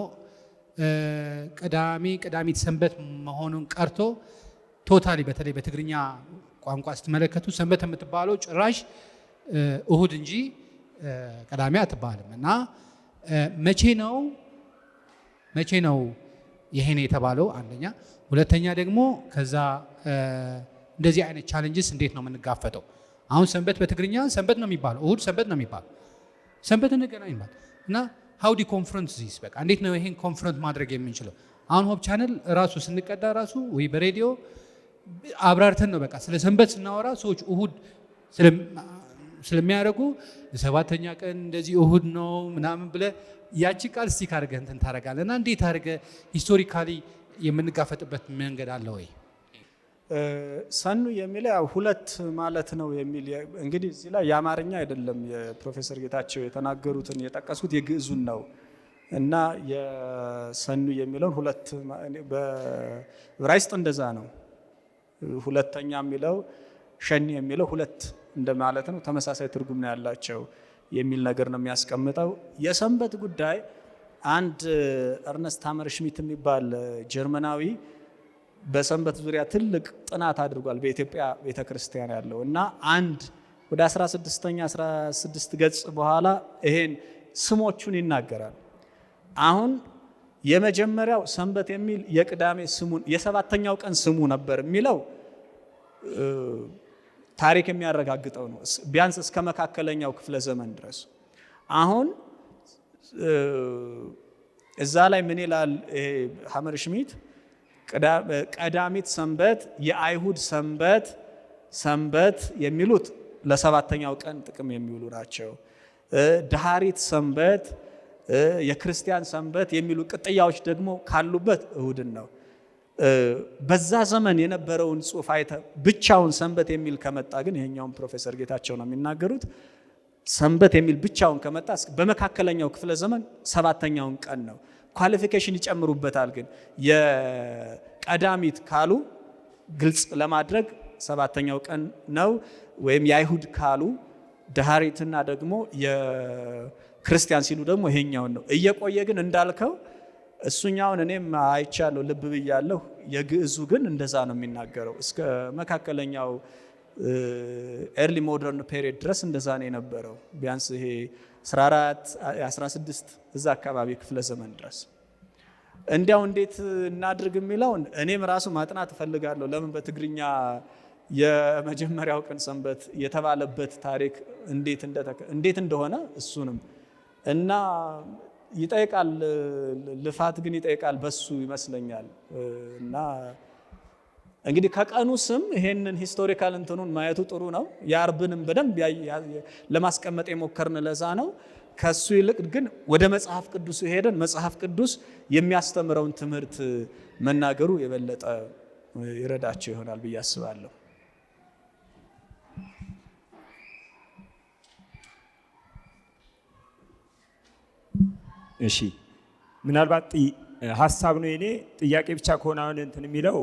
ቀዳሜ ቀዳሚት ሰንበት መሆኑን ቀርቶ totally በተለይ በትግርኛ ቋንቋ ስትመለከቱ ሰንበት የምትባለው ጭራሽ እሁድ እንጂ ቀዳሜ አትባልም። እና መቼ ነው ይሄን የተባለው? አንደኛ። ሁለተኛ ደግሞ ከዛ እንደዚህ አይነት challenges እንዴት ነው የምንጋፈጠው? አሁን ሰንበት በትግርኛ ሰንበት ነው የሚባለው፣ እሁድ ሰንበት ነው የሚባለው፣ ሰንበት እንገናኝ ይባል እና how do confront this? በቃ እንዴት ነው ይሄን confront ማድረግ የምንችለው? አሁን Hope Channel ራሱ ስንቀዳ ራሱ ወይ በሬዲዮ አብራርተን ነው፣ በቃ ስለ ሰንበት ስናወራ ሰዎች እሁድ ስለሚያደርጉ ሰባተኛ ቀን እንደዚህ እሁድ ነው ምናምን ብለህ ያቺ ቃል stick አድርገህ እንትን ታደርጋለህ። እና እንዴት አድርገህ historically የምንጋፈጥበት መንገድ አለ ወይ? ሰኑ የሚለው ያው ሁለት ማለት ነው የሚል፣ እንግዲህ እዚህ ላይ የአማርኛ አይደለም፣ የፕሮፌሰር ጌታቸው የተናገሩትን የጠቀሱት የግዕዙን ነው። እና የሰኑ የሚለውን ሁለት በዕብራይስጥ እንደዛ ነው። ሁለተኛ የሚለው ሸኒ የሚለው ሁለት እንደማለት ነው። ተመሳሳይ ትርጉም ነው ያላቸው የሚል ነገር ነው የሚያስቀምጠው። የሰንበት ጉዳይ አንድ እርነስት ሀመርሽሚት የሚባል ጀርመናዊ በሰንበት ዙሪያ ትልቅ ጥናት አድርጓል። በኢትዮጵያ ቤተክርስቲያን ያለው እና አንድ ወደ 16ኛ 16 ገጽ በኋላ ይሄን ስሞቹን ይናገራል። አሁን የመጀመሪያው ሰንበት የሚል የቅዳሜ ስሙን የሰባተኛው ቀን ስሙ ነበር የሚለው ታሪክ የሚያረጋግጠው ነው። ቢያንስ እስከ መካከለኛው ክፍለ ዘመን ድረስ። አሁን እዛ ላይ ምን ይላል ይሄ ሀመርሽሚት? ቀዳሚት ሰንበት፣ የአይሁድ ሰንበት፣ ሰንበት የሚሉት ለሰባተኛው ቀን ጥቅም የሚውሉ ናቸው። ድሃሪት ሰንበት፣ የክርስቲያን ሰንበት የሚሉ ቅጥያዎች ደግሞ ካሉበት እሁድን ነው። በዛ ዘመን የነበረውን ጽሑፍ አይተ ብቻውን ሰንበት የሚል ከመጣ ግን፣ ይሄኛውን ፕሮፌሰር ጌታቸው ነው የሚናገሩት። ሰንበት የሚል ብቻውን ከመጣ በመካከለኛው ክፍለ ዘመን ሰባተኛውን ቀን ነው። Qualification ይጨምሩበታል። ግን የቀዳሚት ካሉ ግልጽ ለማድረግ ሰባተኛው ቀን ነው፣ ወይም የአይሁድ ካሉ ድሃሪትና ደግሞ የክርስቲያን ሲሉ ደግሞ ይሄኛውን ነው። እየቆየ ግን እንዳልከው እሱኛውን እኔም አይቻለሁ፣ ልብ ብያለሁ። የግዕዙ ግን እንደዛ ነው የሚናገረው። እስከ መካከለኛው early modern period ድረስ እንደዛ ነው የነበረው። ቢያንስ ይሄ 14፣ 16 እዛ አካባቢ ክፍለ ዘመን ድረስ። እንዲያው እንዴት እናድርግ የሚለውን እኔም ራሱ ማጥናት እፈልጋለሁ። ለምን በትግርኛ የመጀመሪያው ቀን ሰንበት የተባለበት ታሪክ እንዴት እንደሆነ እሱንም እና ይጠይቃል፣ ልፋት ግን ይጠይቃል በሱ ይመስለኛል። እና እንግዲህ ከቀኑ ስም ይሄንን historical እንትኑን ማየቱ ጥሩ ነው። የአርብንም በደንብ ለማስቀመጥ የሞከርን ለዛ ነው። ከሱ ይልቅ ግን ወደ መጽሐፍ ቅዱስ ሄደን መጽሐፍ ቅዱስ የሚያስተምረውን ትምህርት መናገሩ የበለጠ ይረዳቸው ይሆናል ብዬ አስባለሁ። እሺ፣ ምናልባት ሀሳብ ነው የኔ፣ ጥያቄ ብቻ ከሆነ አሁን እንትን የሚለው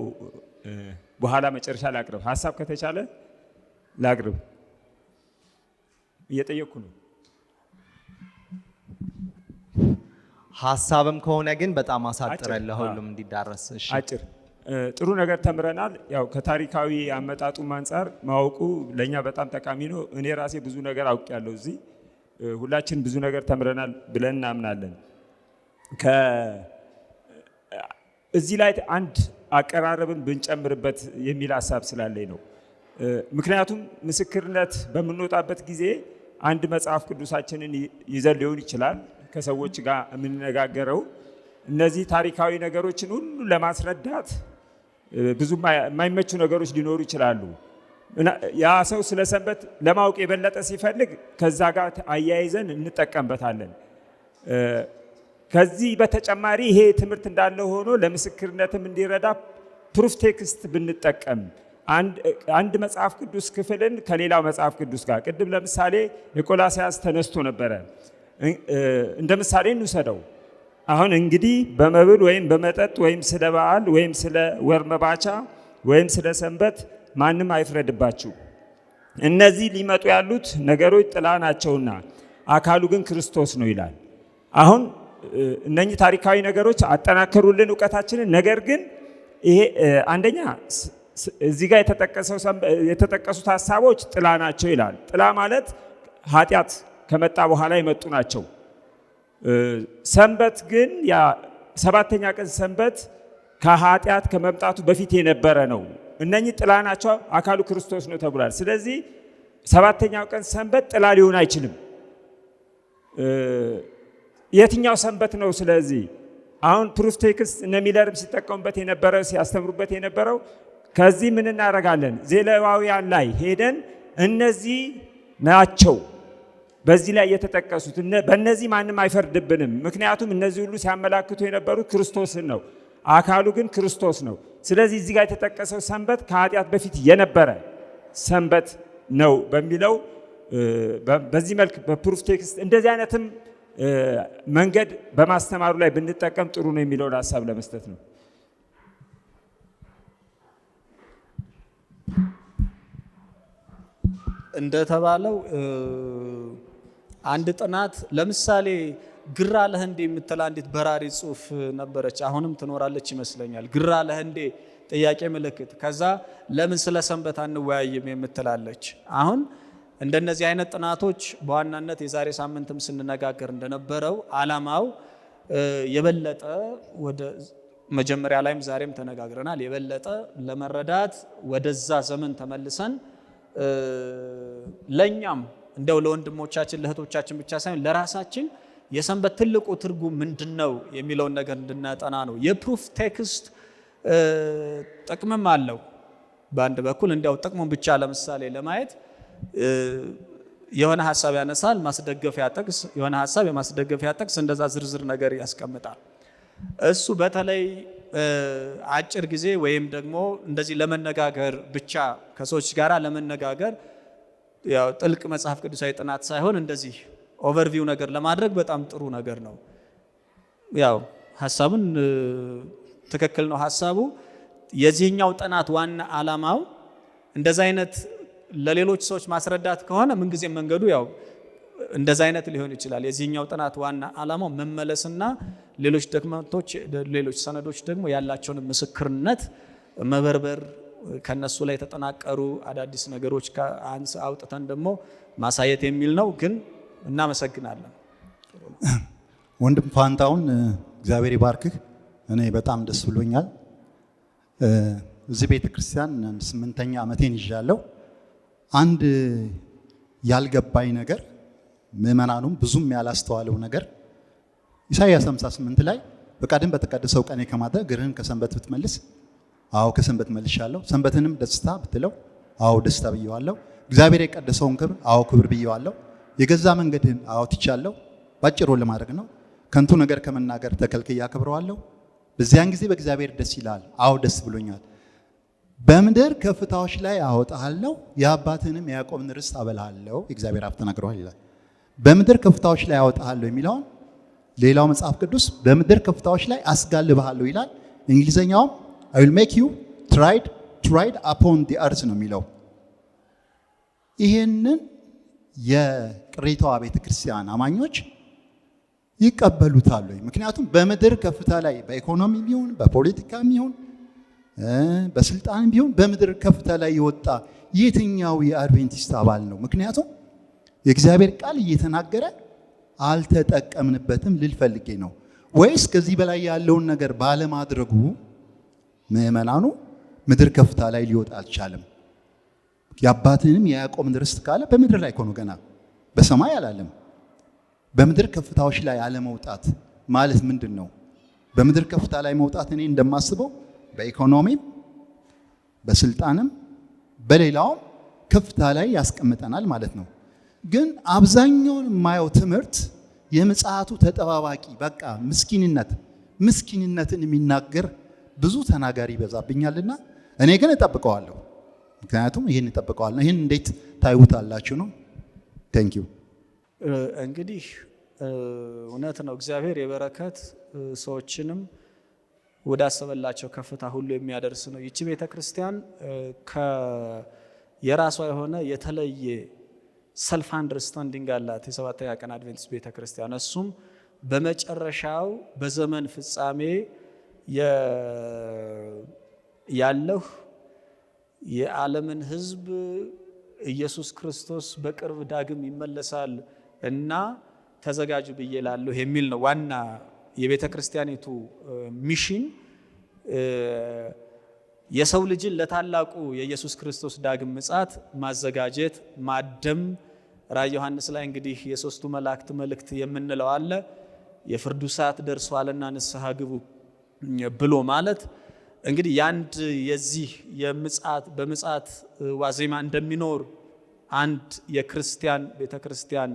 በኋላ መጨረሻ ላቅርብ። ሀሳብ ከተቻለ ላቅርብ። እየጠየቅኩ ነው። ሀሳብም ከሆነ ግን በጣም አሳጥረን ለሁሉም እንዲዳረስ። እሺ። አጭር። ጥሩ ነገር ተምረናል። ያው ከታሪካዊ አመጣጡም አንጻር ማወቁ ለእኛ በጣም ጠቃሚ ነው። እኔ ራሴ ብዙ ነገር አውቄያለሁ። እዚህ ሁላችን ብዙ ነገር ተምረናል ብለን እናምናለን። እዚህ ላይ አንድ አቀራረብን ብንጨምርበት የሚል ሀሳብ ስላለኝ ነው። ምክንያቱም ምስክርነት በምንወጣበት ጊዜ አንድ መጽሐፍ ቅዱሳችንን ይዘን ሊሆን ይችላል ከሰዎች ጋር የምንነጋገረው። እነዚህ ታሪካዊ ነገሮችን ሁሉ ለማስረዳት ብዙ የማይመቹ ነገሮች ሊኖሩ ይችላሉ። ያ ሰው ስለ ሰንበት ለማወቅ የበለጠ ሲፈልግ ከዛ ጋር አያይዘን እንጠቀምበታለን። ከዚህ በተጨማሪ ይሄ ትምህርት እንዳለ ሆኖ ለምስክርነትም እንዲረዳ proof text ብንጠቀም፣ አንድ መጽሐፍ ቅዱስ ክፍልን ከሌላው መጽሐፍ ቅዱስ ጋር፣ ቅድም ለምሳሌ የቆላስያስ ተነስቶ ነበረ። እንደ ምሳሌ እንውሰደው። አሁን እንግዲህ በመብል ወይም በመጠጥ ወይም ስለ በዓል ወይም ስለ ወር መባቻ ወይም ስለ ሰንበት ማንም አይፍረድባችሁ። እነዚህ ሊመጡ ያሉት ነገሮች ጥላ ናቸውና አካሉ ግን ክርስቶስ ነው ይላል። አሁን እነኚህ ታሪካዊ ነገሮች አጠናከሩልን እውቀታችንን። ነገር ግን ይሄ አንደኛ እዚህ ጋር የተጠቀሱት ሀሳቦች ጥላ ናቸው ይላል። ጥላ ማለት ኃጢአት ከመጣ በኋላ የመጡ ናቸው። ሰንበት ግን ያ ሰባተኛ ቀን ሰንበት ከኃጢአት ከመምጣቱ በፊት የነበረ ነው። እነኚህ ጥላ ናቸው፣ አካሉ ክርስቶስ ነው ተብሏል። ስለዚህ ሰባተኛው ቀን ሰንበት ጥላ ሊሆን አይችልም። የትኛው ሰንበት ነው? ስለዚህ አሁን proof text እነ ሚለርም ሲጠቀሙበት የነበረው፣ ሲያስተምሩበት የነበረው፣ ከዚህ ምን እናደርጋለን? ዘሌዋውያን ላይ ሄደን እነዚህ ናቸው በዚህ ላይ የተጠቀሱት፣ በእነዚህ ማንም አይፈርድብንም። ምክንያቱም እነዚህ ሁሉ ሲያመላክቱ የነበሩት ክርስቶስን ነው። አካሉ ግን ክርስቶስ ነው። ስለዚህ እዚህ ጋር የተጠቀሰው ሰንበት ከኃጢአት በፊት የነበረ ሰንበት ነው በሚለው በዚህ መልክ በ proof text እንደዚህ አይነትም መንገድ በማስተማሩ ላይ ብንጠቀም ጥሩ ነው የሚለውን ሀሳብ ለመስጠት ነው። እንደተባለው አንድ ጥናት፣ ለምሳሌ ግራ ለህንዴ የምትል አንዲት በራሪ ጽሁፍ ነበረች። አሁንም ትኖራለች ይመስለኛል። ግራ ለህንዴ ጥያቄ ምልክት፣ ከዛ ለምን ስለ ሰንበት አንወያይም የምትላለች። አሁን እንደነዚህ አይነት ጥናቶች በዋናነት የዛሬ ሳምንትም ስንነጋገር እንደነበረው አላማው የበለጠ ወደ መጀመሪያ ላይም ዛሬም ተነጋግረናል። የበለጠ ለመረዳት ወደዛ ዘመን ተመልሰን ለኛም እንደው ለወንድሞቻችን ለእህቶቻችን ብቻ ሳይሆን ለራሳችን የሰንበት ትልቁ ትርጉም ምንድነው የሚለውን ነገር እንድናጠና ነው። የ proof text ጥቅምም አለው። በአንድ በኩል እንዲያው ጥቅሙን ብቻ ለምሳሌ ለማየት የሆነ ሀሳብ ያነሳል፣ ማስደገፊያ ጥቅስ፣ የሆነ ሀሳብ የማስደገፊያ ጥቅስ፣ እንደዛ ዝርዝር ነገር ያስቀምጣል። እሱ በተለይ አጭር ጊዜ ወይም ደግሞ እንደዚህ ለመነጋገር ብቻ፣ ከሰዎች ጋር ለመነጋገር፣ ያው ጥልቅ መጽሐፍ ቅዱሳዊ ጥናት ሳይሆን እንደዚህ overview ነገር ለማድረግ በጣም ጥሩ ነገር ነው። ያው ሀሳቡን ትክክል ነው ሀሳቡ። የዚህኛው ጥናት ዋና ዓላማው እንደዛ አይነት ለሌሎች ሰዎች ማስረዳት ከሆነ ምንጊዜም መንገዱ ያው እንደዛ አይነት ሊሆን ይችላል። የዚህኛው ጥናት ዋና ዓላማው መመለስና ሌሎች document ኦች፣ ሌሎች ሰነዶች ደግሞ ያላቸውን ምስክርነት መበርበር፣ ከነሱ ላይ የተጠናቀሩ አዳዲስ ነገሮች አንስ አውጥተን ደግሞ ማሳየት የሚል ነው። ግን እናመሰግናለን። ወንድም ፋንታውን እግዚአብሔር ይባርክህ። እኔ በጣም ደስ ብሎኛል። እዚህ ቤተ ክርስቲያን ስምንተኛ ዓመቴን ይዣለሁ። አንድ ያልገባኝ ነገር፣ ምዕመናኑም ብዙም ያላስተዋለው ነገር፣ ኢሳይያስ 58 ላይ ፈቃድን በተቀደሰው ቀኔ ከማድረግ እግርህን ከሰንበት ብትመልስ፣ አዎ ከሰንበት መልሻለሁ። ሰንበትንም ደስታ ብትለው፣ አዎ ደስታ ብየዋለሁ። እግዚአብሔር የቀደሰውን ክብር፣ አዎ ክብር ብየዋለሁ። የገዛ መንገድህን፣ አዎ ትቻለሁ። ባጭሩ ለማድረግ ነው። ከንቱ ነገር ከመናገር ተከልክዬ አከብረዋለሁ። በዚያን ጊዜ በእግዚአብሔር ደስ ይላል። አዎ ደስ ብሎኛል። በምድር ከፍታዎች ላይ አወጣሃለሁ፣ የአባትህንም የያዕቆብን ርስት አበላሃለሁ፣ የእግዚአብሔር አፍ ተናግረዋል ይላል። በምድር ከፍታዎች ላይ አወጣሃለሁ የሚለውን ሌላው መጽሐፍ ቅዱስ በምድር ከፍታዎች ላይ አስጋልብሃለሁ ይላል። እንግሊዘኛውም "I will make you to ride upon the earth" ነው የሚለው። ይሄንን የቅሬታዋ ቤተ ክርስቲያን አማኞች ይቀበሉታል ወይ? ምክንያቱም በምድር ከፍታ ላይ በኢኮኖሚም ይሁን በፖለቲካም ይሁን በስልጣንም ቢሆን በምድር ከፍታ ላይ የወጣ የትኛው የአድቬንቲስት አባል ነው? ምክንያቱም የእግዚአብሔር ቃል እየተናገረ አልተጠቀምንበትም ልል ፈልጌ ነው። ወይስ ከዚህ በላይ ያለውን ነገር ባለማድረጉ ምዕመናኑ ምድር ከፍታ ላይ ሊወጣ አልቻለም። የአባትንም የያዕቆብን ርስት ካለ በምድር ላይ እኮ ነው፣ ገና በሰማይ አላለም። በምድር ከፍታዎች ላይ አለመውጣት ማለት ምንድን ነው? በምድር ከፍታ ላይ መውጣት እኔ እንደማስበው በኢኮኖሚም በስልጣንም በሌላውም ከፍታ ላይ ያስቀምጠናል ማለት ነው። ግን አብዛኛውን የማየው ትምህርት የምጽአቱ ተጠባባቂ በቃ ምስኪንነትን የሚናገር ብዙ ተናጋሪ ይበዛብኛልና እኔ ግን እጠብቀዋለሁ። ምክንያቱም ይህን እጠብቀዋለሁ። ይህን እንዴት ታዩታላችሁ ነው? Thank you። እንግዲህ እውነት ነው። እግዚአብሔር የበረከት ሰዎችንም ወዳሰበላቸው ከፍታ ሁሉ የሚያደርስ ነው። ይቺ ቤተ ክርስቲያን የራሷ የሆነ የተለየ self understanding አላት። የሰባተኛ ቀን አድቬንቲስት ቤተ ክርስቲያን እሱም በመጨረሻው በዘመን ፍጻሜ ያለሁ የዓለምን ሕዝብ ኢየሱስ ክርስቶስ በቅርብ ዳግም ይመለሳል እና ተዘጋጁ ብዬ እላለሁ የሚል ነው። ዋና የቤተ ክርስቲያኒቱ mission የሰው ልጅን ለታላቁ የኢየሱስ ክርስቶስ ዳግም ምጽአት ማዘጋጀት፣ ማደም። ራእየ ዮሐንስ ላይ እንግዲህ የሶስቱ መላእክት መልእክት የምንለው አለ። የፍርዱ ሰዓት ደርሷልና ንስሐ ግቡ ብሎ ማለት እንግዲህ ያንድ የዚህ የምጽአት በምጽአት ዋዜማ እንደሚኖር አንድ የክርስቲያን ቤተ ክርስቲያን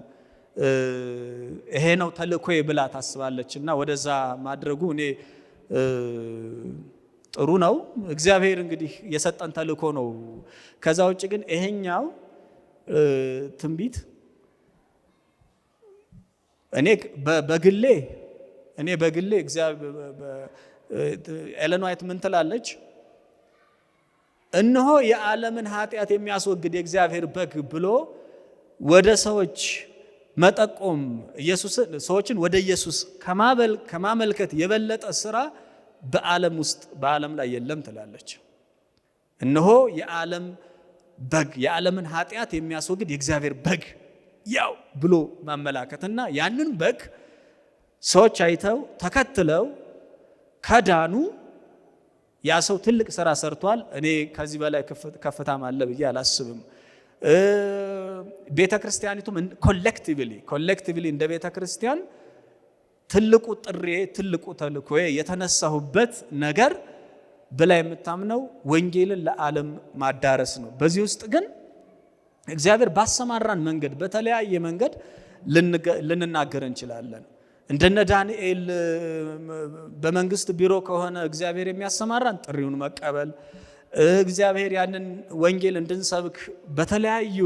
ይሄ ነው ተልእኮዬ ብላ ታስባለች እና ወደዛ ማድረጉ እኔ ጥሩ ነው። እግዚአብሔር እንግዲህ የሰጠን ተልእኮ ነው። ከዛ ውጭ ግን ይሄኛው ትንቢት እኔ በግሌ ኤለን ዋይት ምን ትላለች? እነሆ የዓለምን ኃጢአት የሚያስወግድ የእግዚአብሔር በግ ብሎ ወደ ሰዎች መጠቆም፣ ኢየሱስን ሰዎችን ወደ ኢየሱስ ከማመልከት የበለጠ ስራ በዓለም ውስጥ በዓለም ላይ የለም ትላለች። እነሆ የዓለም በግ፣ የዓለምን ኃጢአት የሚያስወግድ የእግዚአብሔር በግ ያው ብሎ ማመላከትና ያንን በግ ሰዎች አይተው ተከትለው ከዳኑ ያ ሰው ትልቅ ስራ ሰርቷል። እኔ ከዚህ በላይ ከፍታም አለ ብዬ አላስብም። ቤተ ክርስቲያኒቱም collectively እንደ ቤተ ክርስቲያን ትልቁ ጥሪዬ፣ ትልቁ ተልእኮዬ፣ የተነሳሁበት ነገር ብላ የምታምነው ወንጌልን ለዓለም ማዳረስ ነው። በዚህ ውስጥ ግን እግዚአብሔር ባሰማራን መንገድ በተለያየ መንገድ ልንናገር እንችላለን። እንደነ ዳንኤል በመንግስት ቢሮ ከሆነ እግዚአብሔር የሚያሰማራን ጥሪውን መቀበል፣ እግዚአብሔር ያንን ወንጌል እንድንሰብክ በተለያዩ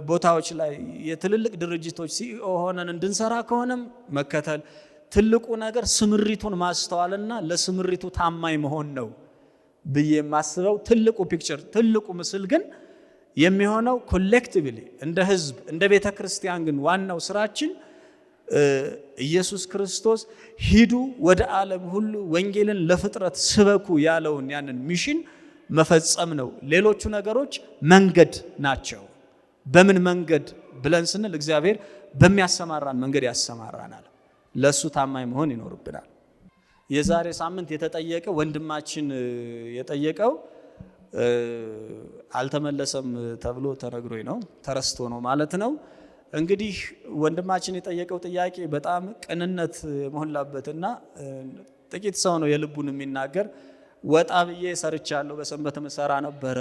ቦታዎች ላይ የትልልቅ ድርጅቶች CEO ሆነን እንድንሰራ ከሆነም መከተል። ትልቁ ነገር ስምሪቱን ማስተዋልና ለስምሪቱ ታማኝ መሆን ነው ብዬ የማስበው። ትልቁ picture፣ ትልቁ ምስል ግን የሚሆነው collectively እንደ ህዝብ፣ እንደ ቤተ ክርስቲያን ግን ዋናው ስራችን ኢየሱስ ክርስቶስ ሂዱ ወደ ዓለም ሁሉ ወንጌልን ለፍጥረት ስበኩ ያለውን ያንን mission መፈጸም ነው። ሌሎቹ ነገሮች መንገድ ናቸው። በምን መንገድ ብለን ስንል እግዚአብሔር በሚያሰማራን መንገድ ያሰማራናል። ለእሱ ታማኝ መሆን ይኖርብናል። የዛሬ ሳምንት የተጠየቀ ወንድማችን የጠየቀው አልተመለሰም ተብሎ ተነግሮኝ ነው፣ ተረስቶ ነው ማለት ነው። እንግዲህ ወንድማችን የጠየቀው ጥያቄ በጣም ቅንነት የሞላበትና ጥቂት ሰው ነው የልቡን የሚናገር። ወጣ ብዬ ሰርቻለሁ፣ በሰንበት ምሰራ ነበረ።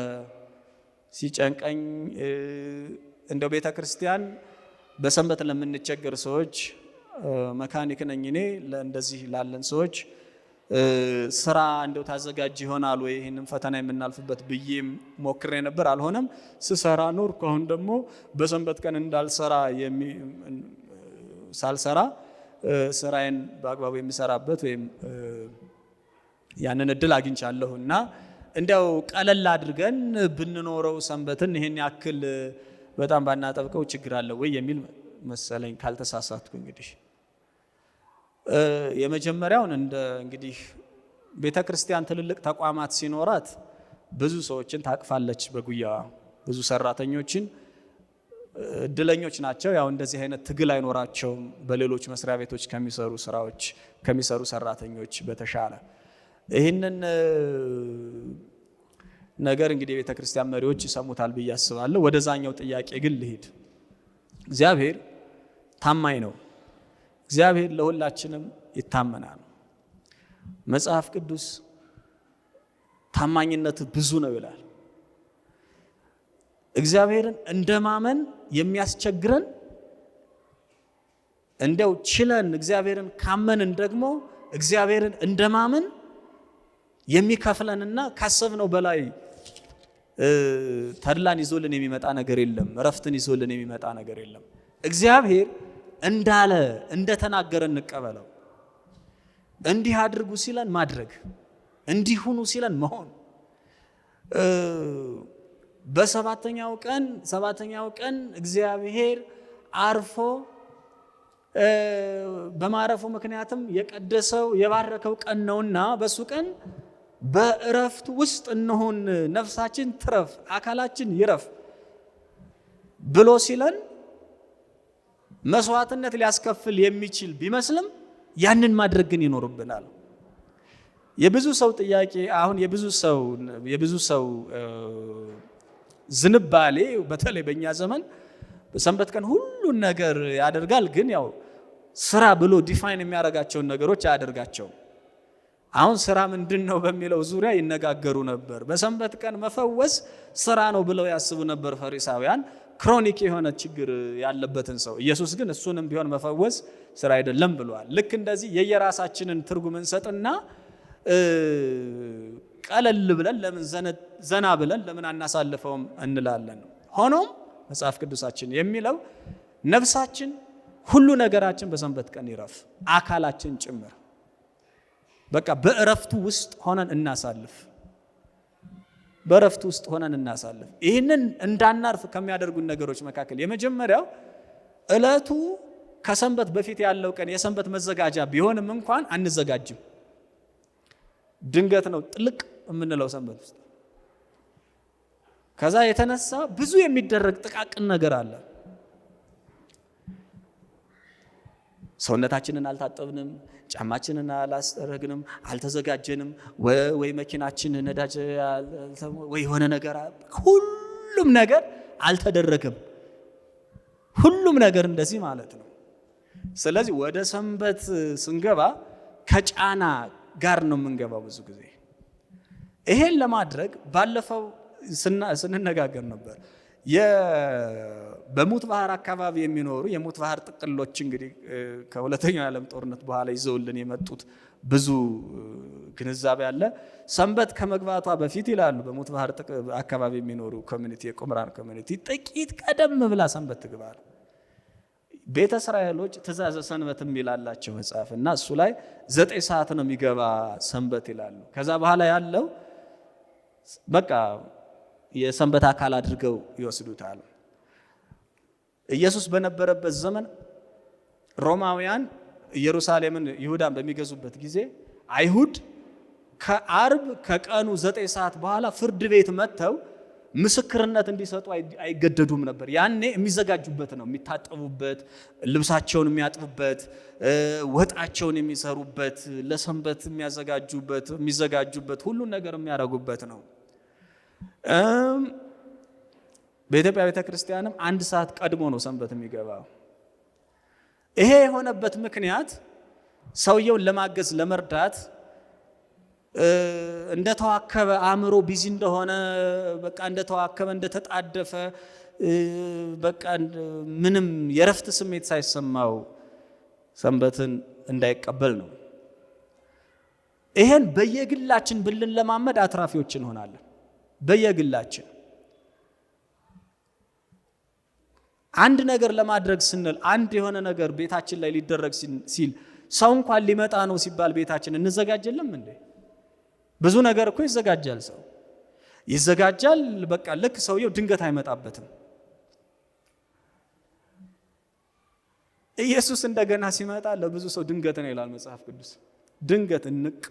ሲጨንቀኝ እንደው ቤተ ክርስቲያን በሰንበት ለምንቸገር ሰዎች፣ መካኒክ ነኝ እኔ፣ እንደዚህ ላለን ሰዎች ስራ እንደው ታዘጋጅ ይሆናል ወይ ይህንን ፈተና የምናልፍበት ብዬም ሞክሬ ነበር። አልሆነም። ስሰራ ኖርኩ። አሁን ደግሞ በሰንበት ቀን እንዳልሰራ ሳልሰራ ስራዬን በአግባቡ የምሰራበት ወይም ያንን እድል አግኝቻለሁ እና እንዲያው ቀለል አድርገን ብንኖረው ሰንበትን ይሄን ያክል በጣም ባናጠብቀው ችግር አለ ወይ የሚል መሰለኝ ካልተሳሳትኩ። እንግዲህ የመጀመሪያውን እንደ እንግዲህ ቤተ ክርስቲያን ትልልቅ ተቋማት ሲኖራት ብዙ ሰዎችን ታቅፋለች በጉያዋ፣ ብዙ ሰራተኞችን። እድለኞች ናቸው። ያው እንደዚህ አይነት ትግል አይኖራቸውም በሌሎች መስሪያ ቤቶች ከሚሰሩ ስራዎች ከሚሰሩ ሰራተኞች በተሻለ። ይህንን ነገር እንግዲህ የቤተ ክርስቲያን መሪዎች ይሰሙታል ብዬ አስባለሁ። ወደዛኛው ጥያቄ ግን ልሂድ። እግዚአብሔር ታማኝ ነው። እግዚአብሔር ለሁላችንም ይታመናል። መጽሐፍ ቅዱስ ታማኝነት ብዙ ነው ይላል። እግዚአብሔርን እንደማመን የሚያስቸግረን እንደው ችለን እግዚአብሔርን ካመንን ደግሞ እግዚአብሔርን እንደማመን የሚከፍለንና ካሰብነው በላይ ተድላን ይዞልን የሚመጣ ነገር የለም። እረፍትን ይዞልን የሚመጣ ነገር የለም። እግዚአብሔር እንዳለ እንደተናገረ እንቀበለው። እንዲህ አድርጉ ሲለን ማድረግ፣ እንዲህ ሁኑ ሲለን መሆን። በሰባተኛው ቀን ሰባተኛው ቀን እግዚአብሔር አርፎ በማረፉ ምክንያትም የቀደሰው የባረከው ቀን ነውና በሱ ቀን በእረፍት ውስጥ እንሁን፣ ነፍሳችን ትረፍ፣ አካላችን ይረፍ ብሎ ሲለን መስዋዕትነት ሊያስከፍል የሚችል ቢመስልም ያንን ማድረግ ግን ይኖርብናል። የብዙ ሰው ጥያቄ አሁን የብዙ ሰው ዝንባሌ በተለይ በእኛ ዘመን በሰንበት ቀን ሁሉን ነገር ያደርጋል፣ ግን ያው ስራ ብሎ define የሚያደርጋቸውን ነገሮች አያደርጋቸውም። አሁን ስራ ምንድን ነው በሚለው ዙሪያ ይነጋገሩ ነበር። በሰንበት ቀን መፈወስ ስራ ነው ብለው ያስቡ ነበር ፈሪሳውያን፣ chronic የሆነ ችግር ያለበትን ሰው። ኢየሱስ ግን እሱንም ቢሆን መፈወስ ስራ አይደለም ብሏል። ልክ እንደዚህ የየራሳችንን ትርጉም እንሰጥና ቀለል ብለን ለምን ዘና ብለን ለምን አናሳልፈውም እንላለን። ሆኖም መጽሐፍ ቅዱሳችን የሚለው ነፍሳችን ሁሉ ነገራችን በሰንበት ቀን ይረፍ፣ አካላችን ጭምር። በቃ በእረፍቱ ውስጥ ሆነን እናሳልፍ። በእረፍቱ ውስጥ ሆነን እናሳልፍ። ይህንን እንዳናርፍ ከሚያደርጉን ነገሮች መካከል የመጀመሪያው ዕለቱ ከሰንበት በፊት ያለው ቀን የሰንበት መዘጋጃ ቢሆንም እንኳን አንዘጋጅም። ድንገት ነው ጥልቅ የምንለው ሰንበት ውስጥ። ከዛ የተነሳ ብዙ የሚደረግ ጥቃቅን ነገር አለ። ሰውነታችንን አልታጠብንም፣ ጫማችንን አላስጠረግንም፣ አልተዘጋጀንም፣ ወይ መኪናችን ነዳጅ ወይ የሆነ ነገር፣ ሁሉም ነገር አልተደረገም። ሁሉም ነገር እንደዚህ ማለት ነው። ስለዚህ ወደ ሰንበት ስንገባ ከጫና ጋር ነው የምንገባው ብዙ ጊዜ። ይሄን ለማድረግ ባለፈው ስንነጋገር ነበር። በሙት ባህር አካባቢ የሚኖሩ የሙት ባህር ጥቅሎች እንግዲህ ከሁለተኛው የዓለም ጦርነት በኋላ ይዘውልን የመጡት ብዙ ግንዛቤ አለ። ሰንበት ከመግባቷ በፊት ይላሉ በሙት ባህር አካባቢ የሚኖሩ community፣ የቁምራን community ጥቂት ቀደም ብላ ሰንበት ትግባል። ቤተ እስራኤሎች ትእዛዘ ሰንበት የሚላላቸው መጽሐፍ እና እሱ ላይ 9 ሰዓት ነው የሚገባ ሰንበት ይላሉ። ከዛ በኋላ ያለው በቃ የሰንበት አካል አድርገው ይወስዱታል። ኢየሱስ በነበረበት ዘመን ሮማውያን ኢየሩሳሌምን ይሁዳን በሚገዙበት ጊዜ አይሁድ ከአርብ ከቀኑ 9 ሰዓት በኋላ ፍርድ ቤት መጥተው ምስክርነት እንዲሰጡ አይገደዱም ነበር። ያኔ የሚዘጋጁበት ነው፣ የሚታጠቡበት፣ ልብሳቸውን የሚያጥቡበት፣ ወጣቸውን የሚሰሩበት፣ ለሰንበት የሚያዘጋጁበት፣ የሚዘጋጁበት፣ ሁሉን ነገር የሚያደርጉበት ነው። በኢትዮጵያ ቤተክርስቲያንም 1 ሰዓት ቀድሞ ነው ሰንበት የሚገባው። ይሄ የሆነበት ምክንያት ሰውየውን ለማገዝ ለመርዳት እንደተዋከበ አእምሮ busy እንደሆነ በቃ እንደተዋከበ እንደተጣደፈ በቃ ምንም የረፍት ስሜት ሳይሰማው ሰንበትን እንዳይቀበል ነው። ይሄን በየግላችን ብንለማመድ አትራፊዎች እንሆናለን። በየግላችን አንድ ነገር ለማድረግ ስንል አንድ የሆነ ነገር ቤታችን ላይ ሊደረግ ሲል ሰው እንኳን ሊመጣ ነው ሲባል ቤታችን እንዘጋጀለም እንዴ? ብዙ ነገር እኮ ይዘጋጃል፣ ሰው ይዘጋጃል። በቃ ልክ ሰውየው ድንገት አይመጣበትም። ኢየሱስ እንደገና ሲመጣ ለብዙ ሰው ድንገት ነው ይላል መጽሐፍ ቅዱስ። ድንገት እንቅ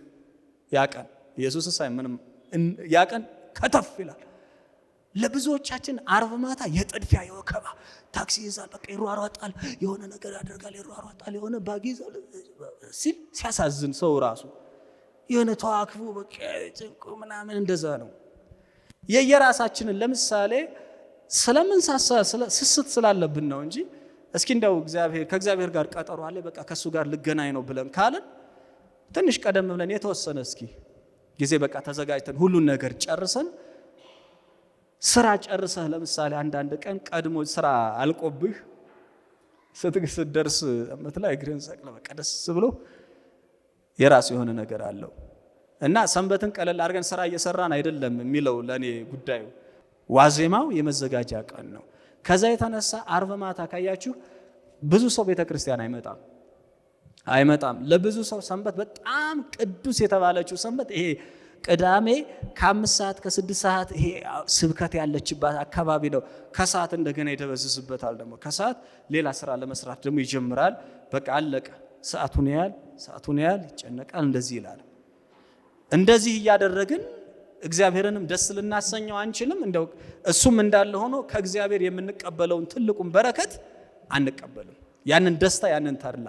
ያቀን ኢየሱስ ሳይ ምንም ያቀን ከተፍ ይላል። ለብዙዎቻችን ዓርብ ማታ የጥድፊያ የወከባ ታክሲ ይዛል፣ በቃ ይሯሯጣል፣ የሆነ ነገር ያደርጋል፣ ይሯሯጣል፣ የሆነ bag ይዛል ሲል ሲያሳዝን ሰው ራሱ የሆነ ተዋክቦ በቃ ጭንቁ ምናምን እንደዛ ነው። የየራሳችንን ለምሳሌ ስለምንሳሳ ስስት ስላለብን ነው እንጂ እስኪ እንደው እግዚአብሔር ከእግዚአብሔር ጋር ቀጠሮ አለ በቃ ከሱ ጋር ልገናኝ ነው ብለን ካለን ትንሽ ቀደም ብለን የተወሰነ እስኪ ጊዜ በቃ ተዘጋጅተን ሁሉን ነገር ጨርሰን ስራ ጨርሰህ ለምሳሌ አንዳንድ ቀን ቀድሞ ስራ አልቆብህ ስትደርስ ሰንበት ላይ እግርህን ሰቅለህ በቃ ደስ ብሎ የራሱ የሆነ ነገር አለው። እና ሰንበትን ቀለል አድርገን ስራ እየሰራን አይደለም የሚለው ለኔ ጉዳዩ። ዋዜማው የመዘጋጃ ቀን ነው። ከዛ የተነሳ አርብ ማታ ካያችሁ ብዙ ሰው ቤተክርስቲያን አይመጣም። ለብዙ ሰው ሰንበት በጣም ቅዱስ የተባለችው ሰንበት ይሄ ቅዳሜ ከ5 ሰዓት ከ6 ሰዓት ይሄ ስብከት ያለችባት አካባቢ ነው። ከሰዓት እንደገና ይደበዝዝበታል። ደግሞ ከሰዓት ሌላ ስራ ለመስራት ደግሞ ይጀምራል። በቃ አለቀ። ሰዓቱን ያህል ይጨነቃል። እንደዚህ ይላል። እንደዚህ እያደረግን እግዚአብሔርንም ደስ ልናሰኘው አንችልም። እንደው እሱም እንዳለ ሆኖ ከእግዚአብሔር የምንቀበለውን ትልቁን በረከት አንቀበልም፣ ያንን ደስታ ያንን ተድላ።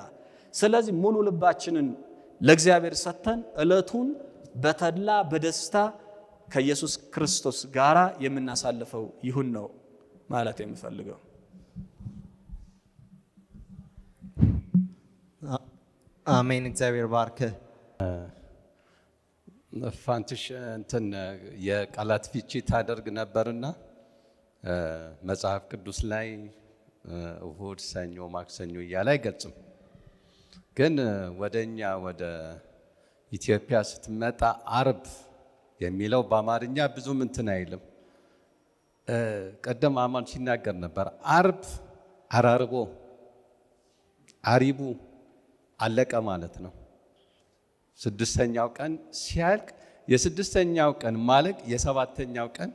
ስለዚህ ሙሉ ልባችንን ለእግዚአብሔር ሰጥተን እለቱን በተድላ በደስታ ከኢየሱስ ክርስቶስ ጋራ የምናሳልፈው ይሁን ነው ማለት የምፈልገው። አሜን። እግዚአብሔር ባርክ። ፋንትሽ እንትን የቃላት ፍቺ ታደርግ ነበርና መጽሐፍ ቅዱስ ላይ እሁድ፣ ሰኞ፣ ማክሰኞ እያለ አይገልጽም። ግን ወደኛ ወደ ኢትዮጵያ ስትመጣ አርብ የሚለው በአማርኛ ብዙም እንትን አይልም። ቀደም አማን ሲናገር ነበር። አርብ አራርቦ አሪቡ አለቀ ማለት ነው። ስድስተኛው ቀን ሲያልቅ የስድስተኛው ቀን ማለቅ የሰባተኛው ቀን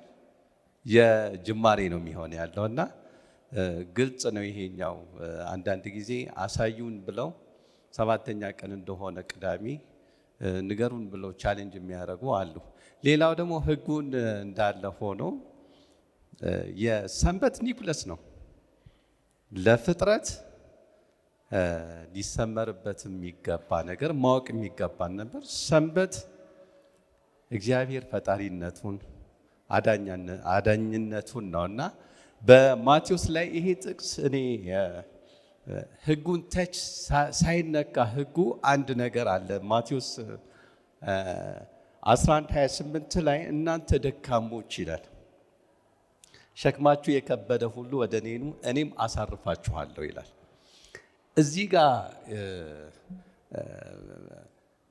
የጅማሬ ነው የሚሆን ያለውና ግልጽ ነው ይሄኛው። አንዳንድ ጊዜ አሳዩን ብለው ሰባተኛ ቀን እንደሆነ ቅዳሜ ንገሩን ብለው challenge የሚያደርጉ አሉ። ሌላው ደግሞ ህጉን እንዳለ ሆኖ የሰንበት ኒኩለስ ነው። ለፍጥረት ሊሰመርበት የሚገባ ነገር ማወቅ የሚገባ ነበር። ሰንበት እግዚአብሔር ፈጣሪነቱን አዳኝነቱን ነውና በማቴዎስ ላይ ይሄ ጥቅስ እኔ ህጉን ተች ሳይነካ ህጉ አንድ ነገር አለ። ማቴዎስ 11:28 ላይ እናንተ ደካሞች ይላል፣ ሸክማችሁ የከበደ ሁሉ ወደ እኔ ኑ እኔም አሳርፋችኋለሁ ይላል። እዚህ ጋር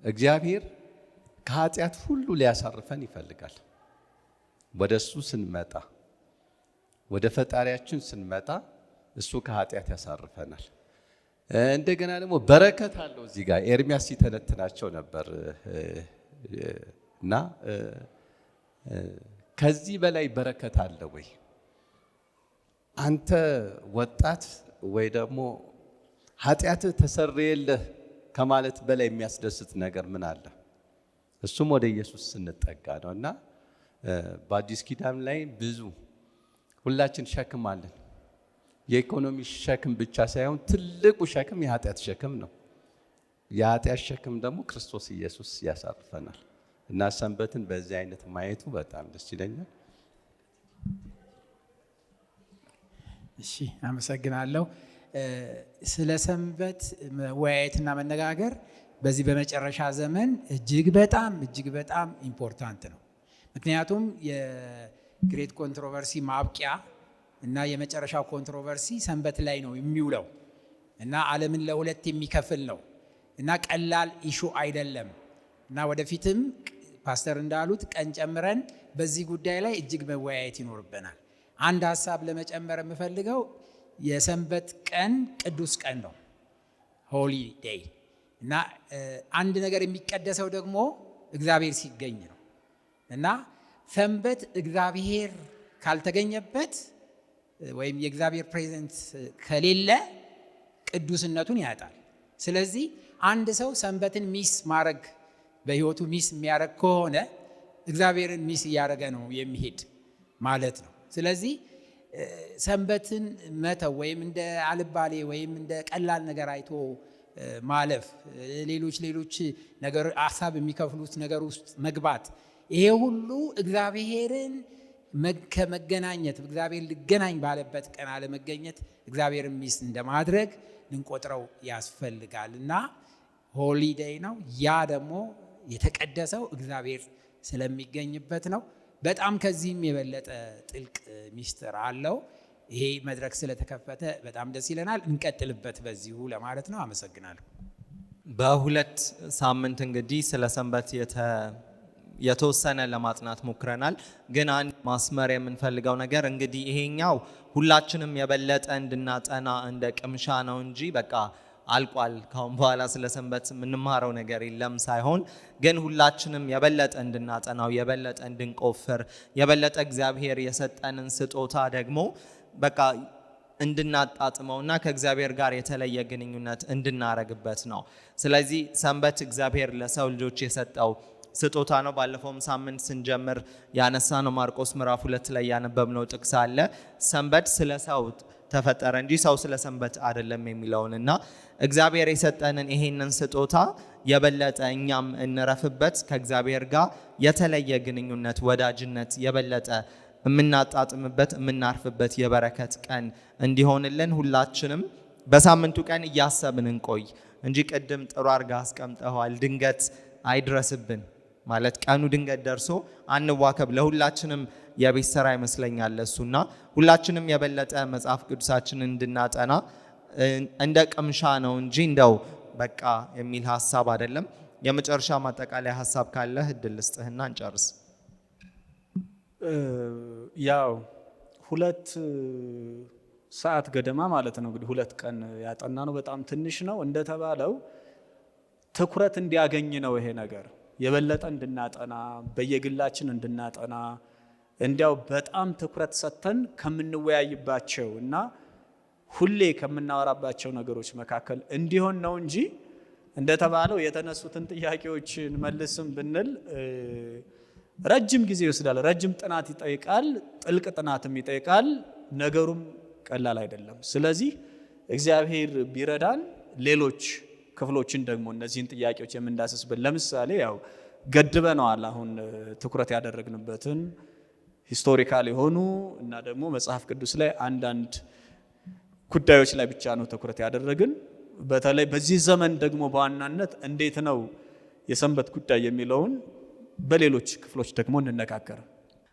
እግዚአብሔር ከኃጢአት ሁሉ ሊያሳርፈን ይፈልጋል። ወደሱ ስንመጣ ወደ ፈጣሪያችን ስንመጣ እሱ ከኃጢአት ያሳርፈናል። እንደገና ደግሞ በረከት አለው። እዚህ ጋር ኤርሚያስ ሲተነትናቸው ነበር እና ከዚህ በላይ በረከት አለ ወይ? አንተ ወጣት ወይ ደግሞ ኃጢአትህ ተሰረየልህ ከማለት በላይ የሚያስደስት ነገር ምን አለ? እሱም ወደ ኢየሱስ ስንጠጋ ነውና በአዲስ ኪዳን ላይ ብዙ ሁላችን ሸክም አለን። የኢኮኖሚ ሸክም ብቻ ሳይሆን ትልቁ ሸክም የኃጢአት ሸክም ነው። የኃጢአት ሸክም ደግሞ ክርስቶስ ኢየሱስ ያሳርፈናል። እና ሰንበትን በዚህ አይነት ማየቱ በጣም ደስ ይለኛል። እሺ፣ አመሰግናለሁ። ስለ ሰንበት መወያየትና መነጋገር በዚህ በመጨረሻ ዘመን እጅግ በጣም important ነው። ምክንያቱም የ great controversy ማብቂያ እና የመጨረሻው controversy ሰንበት ላይ ነው የሚውለው እና ዓለምን ለሁለት የሚከፍል ነው እና ቀላል issue አይደለም። እና ወደፊትም ፓስተር እንዳሉት ቀን ጨምረን በዚህ ጉዳይ ላይ እጅግ መወያየት ይኖርብናል። አንድ ሐሳብ ለመጨመር የምፈልገው የሰንበት ቀን ቅዱስ ቀን ነው፣ holy day። እና አንድ ነገር የሚቀደሰው ደግሞ እግዚአብሔር ሲገኝ ነው። እና ሰንበት እግዚአብሔር ካልተገኘበት ወይም የእግዚአብሔር presence ከሌለ ቅዱስነቱን ያጣል። ስለዚህ አንድ ሰው ሰንበትን miss ማድረግ በህይወቱ miss የሚያደርግ ከሆነ እግዚአብሔርን miss እያደረገ ነው የሚሄድ ማለት ነው። ስለዚህ ሰንበትን መተው ወይም እንደ አልባሌ ወይም እንደ ቀላል ነገር አይቶ ማለፍ፣ ሌሎች ሌሎች ነገር ሀሳብ የሚከፍሉት ነገር ውስጥ መግባት፣ ይሄ ሁሉ እግዚአብሔርን ከመገናኘት፣ እግዚአብሔር ልገናኝ ባለበት ቀን አለመገኘት እግዚአብሔርን miss እንደማድረግ ልንቆጥረው ያስፈልጋል። እና holiday ነው። ያ ደግሞ የተቀደሰው እግዚአብሔር ስለሚገኝበት ነው። በጣም ከዚህም የበለጠ ጥልቅ ሚስጥር አለው። ይሄ መድረክ ስለተከፈተ በጣም ደስ ይለናል። እንቀጥልበት በዚሁ ለማለት ነው። አመሰግናለሁ። በ2 ሳምንት እንግዲህ ስለ ሰንበት የተወሰነ ለማጥናት ሞክረናል። ግን አንድ ማስመር የምንፈልገው ነገር እንግዲህ ይሄኛው ሁላችንም የበለጠ እንድናጠና እንደ ቅምሻ ነው እንጂ በቃ አልቋል፣ ካሁን በኋላ ስለ ሰንበት የምንማረው ነገር የለም ሳይሆን፣ ግን ሁላችንም የበለጠ እንድናጠናው፣ የበለጠ እንድንቆፍር፣ የበለጠ እግዚአብሔር የሰጠንን ስጦታ ደግሞ በቃ እንድናጣጥመውና ከእግዚአብሔር ጋር የተለየ ግንኙነት እንድናረግበት ነው። ስለዚህ ሰንበት እግዚአብሔር ለሰው ልጆች የሰጠው ስጦታ ነው። ባለፈውም ሳምንት ስንጀምር ያነሳነው ማርቆስ ምዕራፍ 2 ላይ ያነበብነው ጥቅስ አለ። ሰንበት ስለ ሰው ተፈጠረ እንጂ ሰው ስለ ሰንበት አይደለም የሚለውንና እግዚአብሔር የሰጠንን ይሄንን ስጦታ የበለጠ እኛም እንረፍበት፣ ከእግዚአብሔር ጋር የተለየ ግንኙነት፣ ወዳጅነት የበለጠ የምናጣጥምበት፣ የምናርፍበት የበረከት ቀን እንዲሆንልን ሁላችንም በሳምንቱ ቀን እያሰብን እንቆይ እንጂ ቅድም ጥሩ አድርጋ አስቀምጠዋል። ድንገት አይድረስብን ማለት ቀኑ ድንገት ደርሶ አንዋከብ። ለሁላችንም የቤት ስራ ይመስለኛል እሱና ሁላችንም የበለጠ መጽሐፍ ቅዱሳችንን እንድናጠና እንደ ቅምሻ ነው እንጂ እንደው በቃ የሚል ሐሳብ አይደለም። የመጨረሻ ማጠቃለያ ሐሳብ ካለ እድል ልስጥህና እንጨርስ። ያው 2 ሰዓት ገደማ ማለት ነው እንግዲህ 2 ቀን ያጠና ነው። በጣም ትንሽ ነው። እንደተባለው ትኩረት እንዲያገኝ ነው ይሄ ነገር፣ የበለጠ እንድናጠና፣ በየግላችን እንድናጠና፣ እንዲያው በጣም ትኩረት ሰጥተን ከምንወያይባቸው እና ሁሌ ከምናወራባቸው ነገሮች መካከል እንዲሆን ነው እንጂ እንደተባለው የተነሱትን ጥያቄዎችን መልስም ብንል ረጅም ጊዜ ይወስዳል። ረጅም ጥናት ይጠይቃል፣ ጥልቅ ጥናትም ይጠይቃል። ነገሩም ቀላል አይደለም። ስለዚህ እግዚአብሔር ቢረዳን ሌሎች ክፍሎችን ደግሞ እነዚህን ጥያቄዎች የምንዳስስበት፣ ለምሳሌ ያው ገድበነዋል አሁን ትኩረት ያደረግንበትን historical የሆኑ እና ደግሞ መጽሐፍ ቅዱስ ላይ አንዳንድ ጉዳዮች ላይ ብቻ ነው ትኩረት ያደረግን። በተለይ በዚህ ዘመን ደግሞ በዋናነት እንዴት ነው የሰንበት ጉዳይ የሚለውን በሌሎች ክፍሎች ደግሞ እንነጋገር።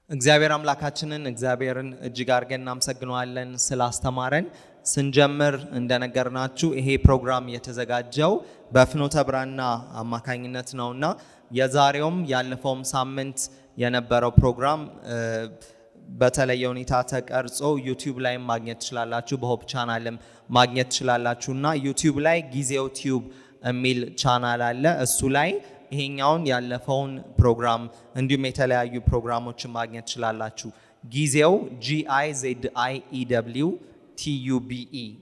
እግዚአብሔር አምላካችንን እግዚአብሔርን እጅግ አድርገን እናመሰግነዋለን ስላስተማረን። ስንጀምር እንደነገርናችሁ ይሄ ፕሮግራም የተዘጋጀው በፍኖተ ብራና አማካኝነት ነውና የዛሬውም ያለፈውም ሳምንት የነበረው ፕሮግራም በተለየ ሁኔታ ተቀርጾ ዩቲዩብ ላይ ማግኘት ትችላላችሁ፣ በሆፕ ቻናልም ማግኘት ትችላላችሁና ዩቲዩብ ላይ ጊዜው ቲዩብ የሚል ቻናል አለ። እሱ ላይ ይሄኛውን ያለፈውን ፕሮግራም እንዲሁም የተለያዩ ፕሮግራሞችን ማግኘት ትችላላችሁ። ጊዜው GIZIEW TUBE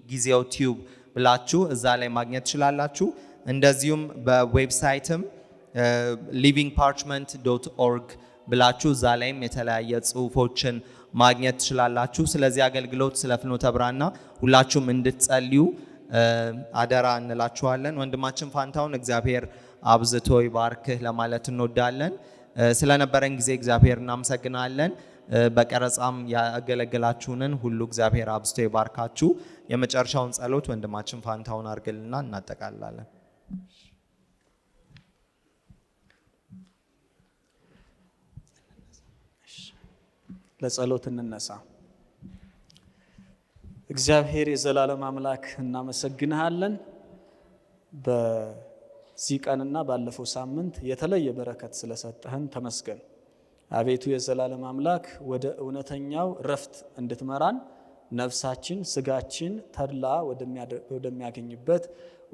ጊዜው ቲዩብ ብላችሁ እዛ ላይ ማግኘት ትችላላችሁ። እንደዚሁም በ website ም livingparchment.org ብላችሁ እዛ ላይም የተለያየ ጽሁፎችን ማግኘት ትችላላችሁ። ስለዚህ አገልግሎት ስለ ፍኖተ ብራና ሁላችሁም እንድትጸልዩ አደራ እንላችኋለን። ወንድማችን ፋንታውን እግዚአብሔር አብዝቶ ይባርክህ ለማለት እንወዳለን። ስለነበረን ጊዜ እግዚአብሔር እናመሰግናለን። በቀረጻም ያገለገላችሁንን ሁሉ እግዚአብሔር አብዝቶ ይባርካችሁ። የመጨረሻውን ጸሎት ወንድማችን ፋንታውን አድርግልና እናጠቃልላለን። ለጸሎት እንነሳ። እግዚአብሔር የዘላለም አምላክ እናመሰግንሃለን። በዚህ ቀንና ባለፈው ሳምንት የተለየ በረከት ስለሰጠህን ተመስገን። አቤቱ የዘላለም አምላክ ወደ እውነተኛው ረፍት እንድትመራን፣ ነፍሳችን ስጋችን ተድላ ወደሚያገኝበት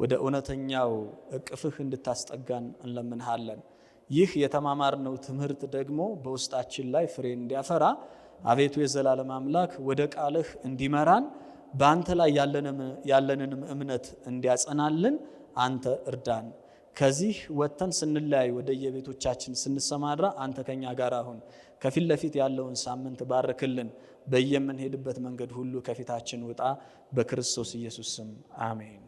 ወደ እውነተኛው እቅፍህ እንድታስጠጋን እንለምንሃለን። ይህ የተማማርነው ትምህርት ደግሞ በውስጣችን ላይ ፍሬ እንዲያፈራ አቤቱ የዘላለም አምላክ ወደ ቃልህ እንዲመራን፣ በአንተ ላይ ያለንንም እምነት እንዲያጸናልን አንተ እርዳን። ከዚህ ወጥተን ስንለያይ ወደ የቤቶቻችን ስንሰማራ አንተ ከኛ ጋር አሁን። ከፊት ለፊት ያለውን ሳምንት ባርክልን። በየምንሄድበት መንገድ ሁሉ ከፊታችን ውጣ። በክርስቶስ ኢየሱስ ስም አሜን።